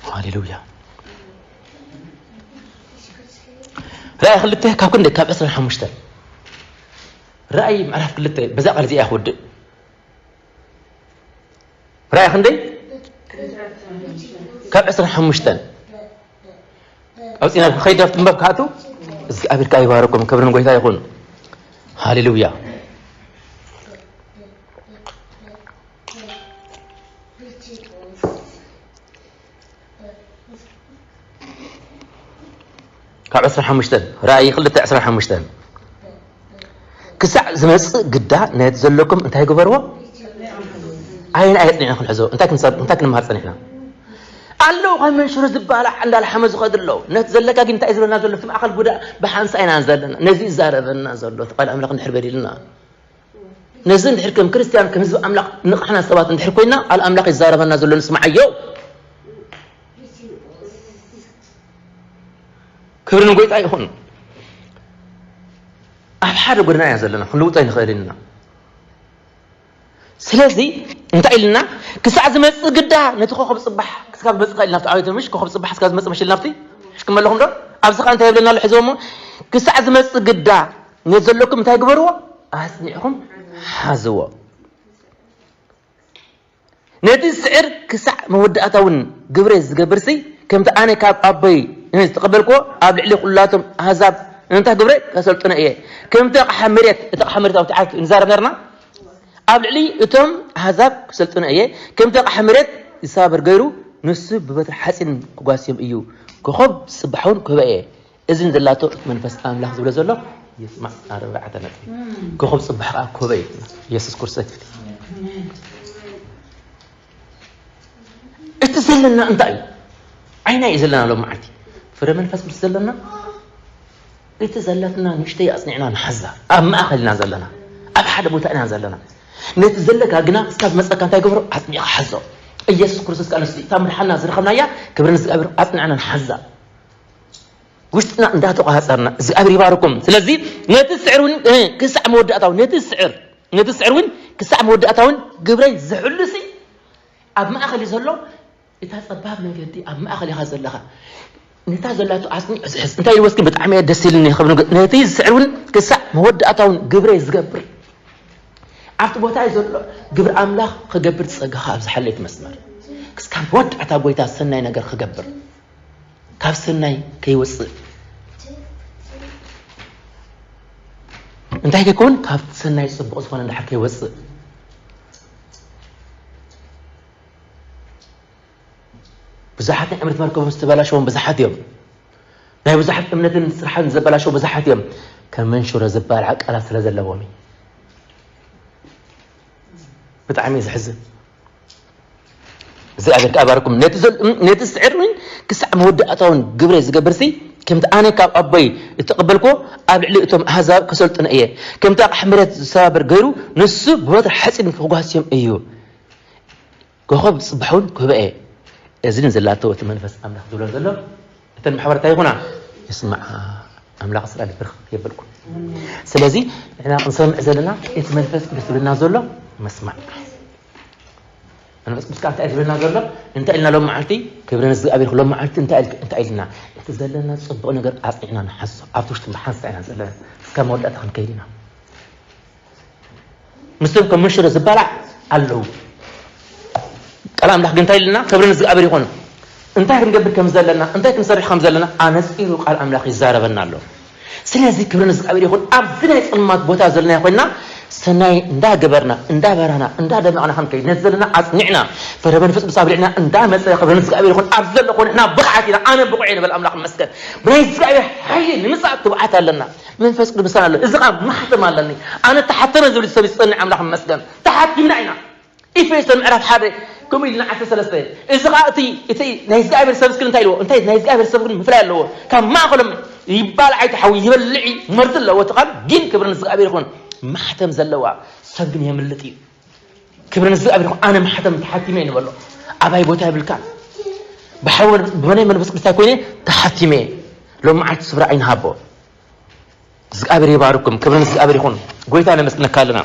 ሃሌሉያ። ራእይ ክልተ ካብ ክንደይ? ካብ ዕስራን ሓሙሽተን። ራእይ ምዕራፍ ክልተ በዛ ቃል እዚኣ ክውድእ። ራእይ ክንደይ? ካብ ዕስራን ሓሙሽተን። ኣውፂና ከይድ ኣብቲ ምንባብ ክኣቱ እግዚኣብሔር ከዓ ይባረኩም። ክብርን ጎይታ ይኹን። ሃሌሉያ። ካብ ዕስራን ሓሙሽተን፣ ራእይ ክልተ ዕስራን ሓሙሽተን። ክሳዕ ዝመጽእ ግዳ ነቲ ዘለኩም እንታይ ግበርዎ? ኣይን ኣየጽኒዕና ክንሕዞ። እንታይ ክንሰብ-፣ እንታይ ክንመሃር ጸኒሕና? ኣለዉ ካብ መንሽሮ ዝበሃል እንዳልሓመ ዝኸዱ ኣለዉ። ነቲ ዘለካ ግን እንታይ ዝብለና ዘሎ? እቲ ማእከል ጉዳ ብሓንሳ ኢና ዘለና። ነዚ ይዛረበና ዘሎ። እቲ ቃል ኣምላኽ እንድሕር በዲልና። ነዚ እንድሕር ከም ክርስትያን፣ ከም ህዝቢ ኣምላኽ ንቕሕና ሰባት እንድሕር ኮይና፣ ቃል ኣምላኽ ይዛረበና ዘሎ ንስምዓዮ። ክብሪ ንጎይታ ይኹን። ኣብ ሓደ ጎደና ኢና ዘለና፣ ክንልውጦ ኣይንኽእልን ኢና። ስለዚ እንታይ ኢልና? ክሳዕ ዝመጽእ ግዳ ነቲ ኮኸብ ጽባሕ ክስካብ ዝመጽእ ኢልና፣ ኣብቲ ዓብይቲ ምሽ ኮኸብ ጽባሕ ክስካብ ዝመጽእ መሽ ኢልና፣ ኣብቲ ሕሽክም ኣለኹም ዶ? ኣብዚ ኸኣ እንታይ ይብለና ኣሎ? ሕዝቦ እሞ፣ ክሳዕ ዝመጽእ ግዳ ነቲ ዘለኩም እንታይ ግበርዎ? ኣጽኒዕኹም ሓዝዎ። ነቲ ዝስዕር ክሳዕ መወዳእታ እውን ግብረይ ዝገብርሲ፣ ከምቲ ኣነ ካብ ኣቦይ ዝተቐበልክዎ፣ ኣብ ልዕሊ ኩላቶም ኣህዛብ እንታይ ግብረይ ከሰልጥኖ እየ። ከምቲ ኣቕሓ መሬት፣ እቲ ኣቕሓ መሬት ኣብቲ ዓርኪ ንዛረብ ነርና፣ ኣብ ልዕሊ እቶም ኣህዛብ ክሰልጥኖ እየ። ከምቲ ኣቕሓ መሬት ዝሰባበር ገይሩ፣ ንሱ ብበትሪ ሓጺን ክጓስዮም እዩ። ኮኸብ ጽባሕ እውን ክህቦ እየ። እዚ ንዘላቶ እቲ መንፈስ ኣምላኽ ዝብሎ ዘሎ ይስማዕ። ኣርባዕተ ነጥቢ። ኮኸብ ጽባሕ ከኣ ኮበይ የሱስ ክርስቶስ። እቲ ዘለና እንታይ እዩ? ዓይና እዩ ዘለና ሎም መዓልቲ። ፍረ መንፈስ ቅዱስ ዘለና፣ እቲ ዘለትና ንእሽተይ ኣጽኒዕና ንሓዛ። ኣብ ማእከል ኢና ዘለና። ኣብ ሓደ ቦታ ኢና ዘለና። ነቲ ዘለካ ግና እስካብ መጸካ እንታይ ግብሮ? ኣጽኒዕካ ሓዞ። ኢየሱስ ክርስቶስ ከኣ ንሱ እታ ምድሓና ዝረኸብናያ ክብሪ ንእግዚኣብሔር ኣጽኒዕና ንሓዛ። ውሽጥና እንዳተቆሃጸርና እግዚኣብሔር ይባርኩም። ስለዚ ነቲ ስዕር እውን፣ እ፣ ክሳዕ መወዳእታ እውን ነቲ ስዕር፣ ነቲ ስዕር እውን ክሳዕ መወዳእታ እውን ግብረይ ዝሕሉሲ ኣብ ማእከል እዩ ዘሎ። እታ ጸባብ መንገዲ ኣብ ማእከል ኢኻ ዘለኻ። ነታ ዘላቶ ኣጽኒዕ ዝሕዝ። እንታይ ኢልዎ እስኪ ብጣዕሚ እየ ደስ ኢልኒ። ክብሪ ንግ-፣ ነቲ ዝስዕር እውን ክሳዕ መወዳእታ እውን ግብረይ ዝገብር። ኣብቲ ቦታ እዩ ዘሎ። ግብሪ ኣምላኽ ክገብር ጸጋኻ ኣብዝሓለይ እቲ መስመር። ክስካብ መወዳእታ ጎይታ ሰናይ ነገር ክገብር። ካብ ሰናይ ከይወጽእ። እንታይ ከይከውን? ካብ ሰናይ ጽቡቕ ዝኾነ እንድሕር ከይወጽእ። ብዙሓት ናይ እምነት መርከቦም ዝተበላሸዎም ብዙሓት እዮም። ናይ ብዙሓት እምነትን ስራሕን ዘበላሸው ብዙሓት እዮም። ከም መንሽሮ ዝበልዓ ቃላት ስለ ዘለዎም እዩ። ብጣዕሚ እዩ ዘሕዝን። እግዚኣብሔር ከኣ ይባርኩም። ነቲ ዘል-፣ ነቲ ስዕር እውን ክሳዕ መወዳእታውን ግብረ ዝገብርሲ፣ ከምቲ ኣነ ካብ ኣቦይ እተቐበልኩዎ ኣብ ልዕሊ እቶም ኣህዛብ ከሰልጥኖ እየ። ከምቲ ኣቕሓ መሬት ዝሰባብር ገይሩ፣ ንሱ ብበትሪ ሓጺን ክጓስዮም እዩ። ኮኸብ ጽባሕ እውን ክህቦ እየ። እዚ ንዘላቶ እቲ መንፈስ ኣምላኽ ዝብሎ ዘሎ፣ እተን ማሕበረታ ይኹና። ይስማዓ። ኣምላኽ እስራኤል ብርኽ የብልኩም። ስለዚ ንሕና ክንሰምዕ ዘለና እቲ መንፈስ ቅዱስ ዝብለና ዘሎ መስማዕ። መንፈስ ቅዱስ ከዓ እንታይ ዝብለና ዘሎ? እንታይ ኢልና ሎም መዓልቲ? ክብሪ ንእግዚኣብሔር። ሎም መዓልቲ እንታይ ኢልና? እቲ ዘለና ፅቡቕ ነገር ኣፅኒዕና ንሓዞ። ኣብቲ ውሽጢ ብሓንሳ ኢና ዘለና። እስካብ መወዳእታ ክንከይድ ኢና። ምስቶም ከም መንሽሮ ዝበላዕ ኣለዉ። ቃል ኣምላኽ ግን እንታይ ኢልና? ክብሪ ንእግዚኣብሔር ይኹን። እንታይ ክንገብር ከም ዘለና፣ እንታይ ክንሰርሕ ከም ዘለና ኣነፂሩ ቃል ኣምላኽ ይዛረበና ኣሎ። ስለዚ ክብሪ ንእግዚኣብሔር ይኹን። ኣብዚ ናይ ጸልማት ቦታ ዘለና ኮይና ሰናይ እንዳገበርና እንዳበራና እንዳደመቕና ክንከይድ ነቲ ዘለና ኣጽኒዕና ፍረ መንፈስ ቅዱስ ኣብሊዕና እንዳመጸ ክብሪ ንእግዚኣብሔር ይኹን። ኣብዚ ዘለኹ ንሕና ብቕዓት ኢና። ኣነ ብቑዕ እየ ንበል ኣምላኽ ይመስገን። ብናይ እግዚኣብሔር ሓይሊ ንምጻእ ትብዓት ኣለና። መንፈስ ቅዱስ ምሳና ኣሎ። እዚ ኸዓ ማሕተም ኣለኒ። ኣነ ተሓተመ ዝብል ሰብ ይጸንዕ ኣምላኽ ይመስገን። ተሓቲምና ኢና። ኤፌሶን ምዕራፍ ሓደ ከምኡ ኢልና ዓሰርተ ሰለስተ። እዚ ኸዓ እቲ እቲ ናይ እግዚኣብሔር ሰብ እስክን እንታይ ኢልዎ? እንታይ ናይ እግዚኣብሔር ሰብ ግን ምፍላይ ኣለዎ። ካብ ማእኸሎም ይባል ዓይቲ ሓዊ ይበልዕ እዩ፣ መርዚ ኣለዎ። እቲ ቃል ግን ክብሪ ንእግዚኣብሔር ይኹን። ማሕተም ዘለዋ ሰብ ግን የምልጥ እዩ። ክብሪ ንእግዚኣብሔር ይኹን። ኣነ ማሕተም ተሓቲመ እየ ንበሎ። ኣባይ ቦታ የብልካን። ብሓወ ብመናይ መንፈስ ቅዱስ ኮይነ ተሓቲመ እየ። ሎም መዓልቲ ስፍራ ኣይንሃቦ። እግዚኣብሔር ይባርኩም። ክብሪ ንእግዚኣብሔር ይኹን። ጎይታ ነመስግነካ ኣለና።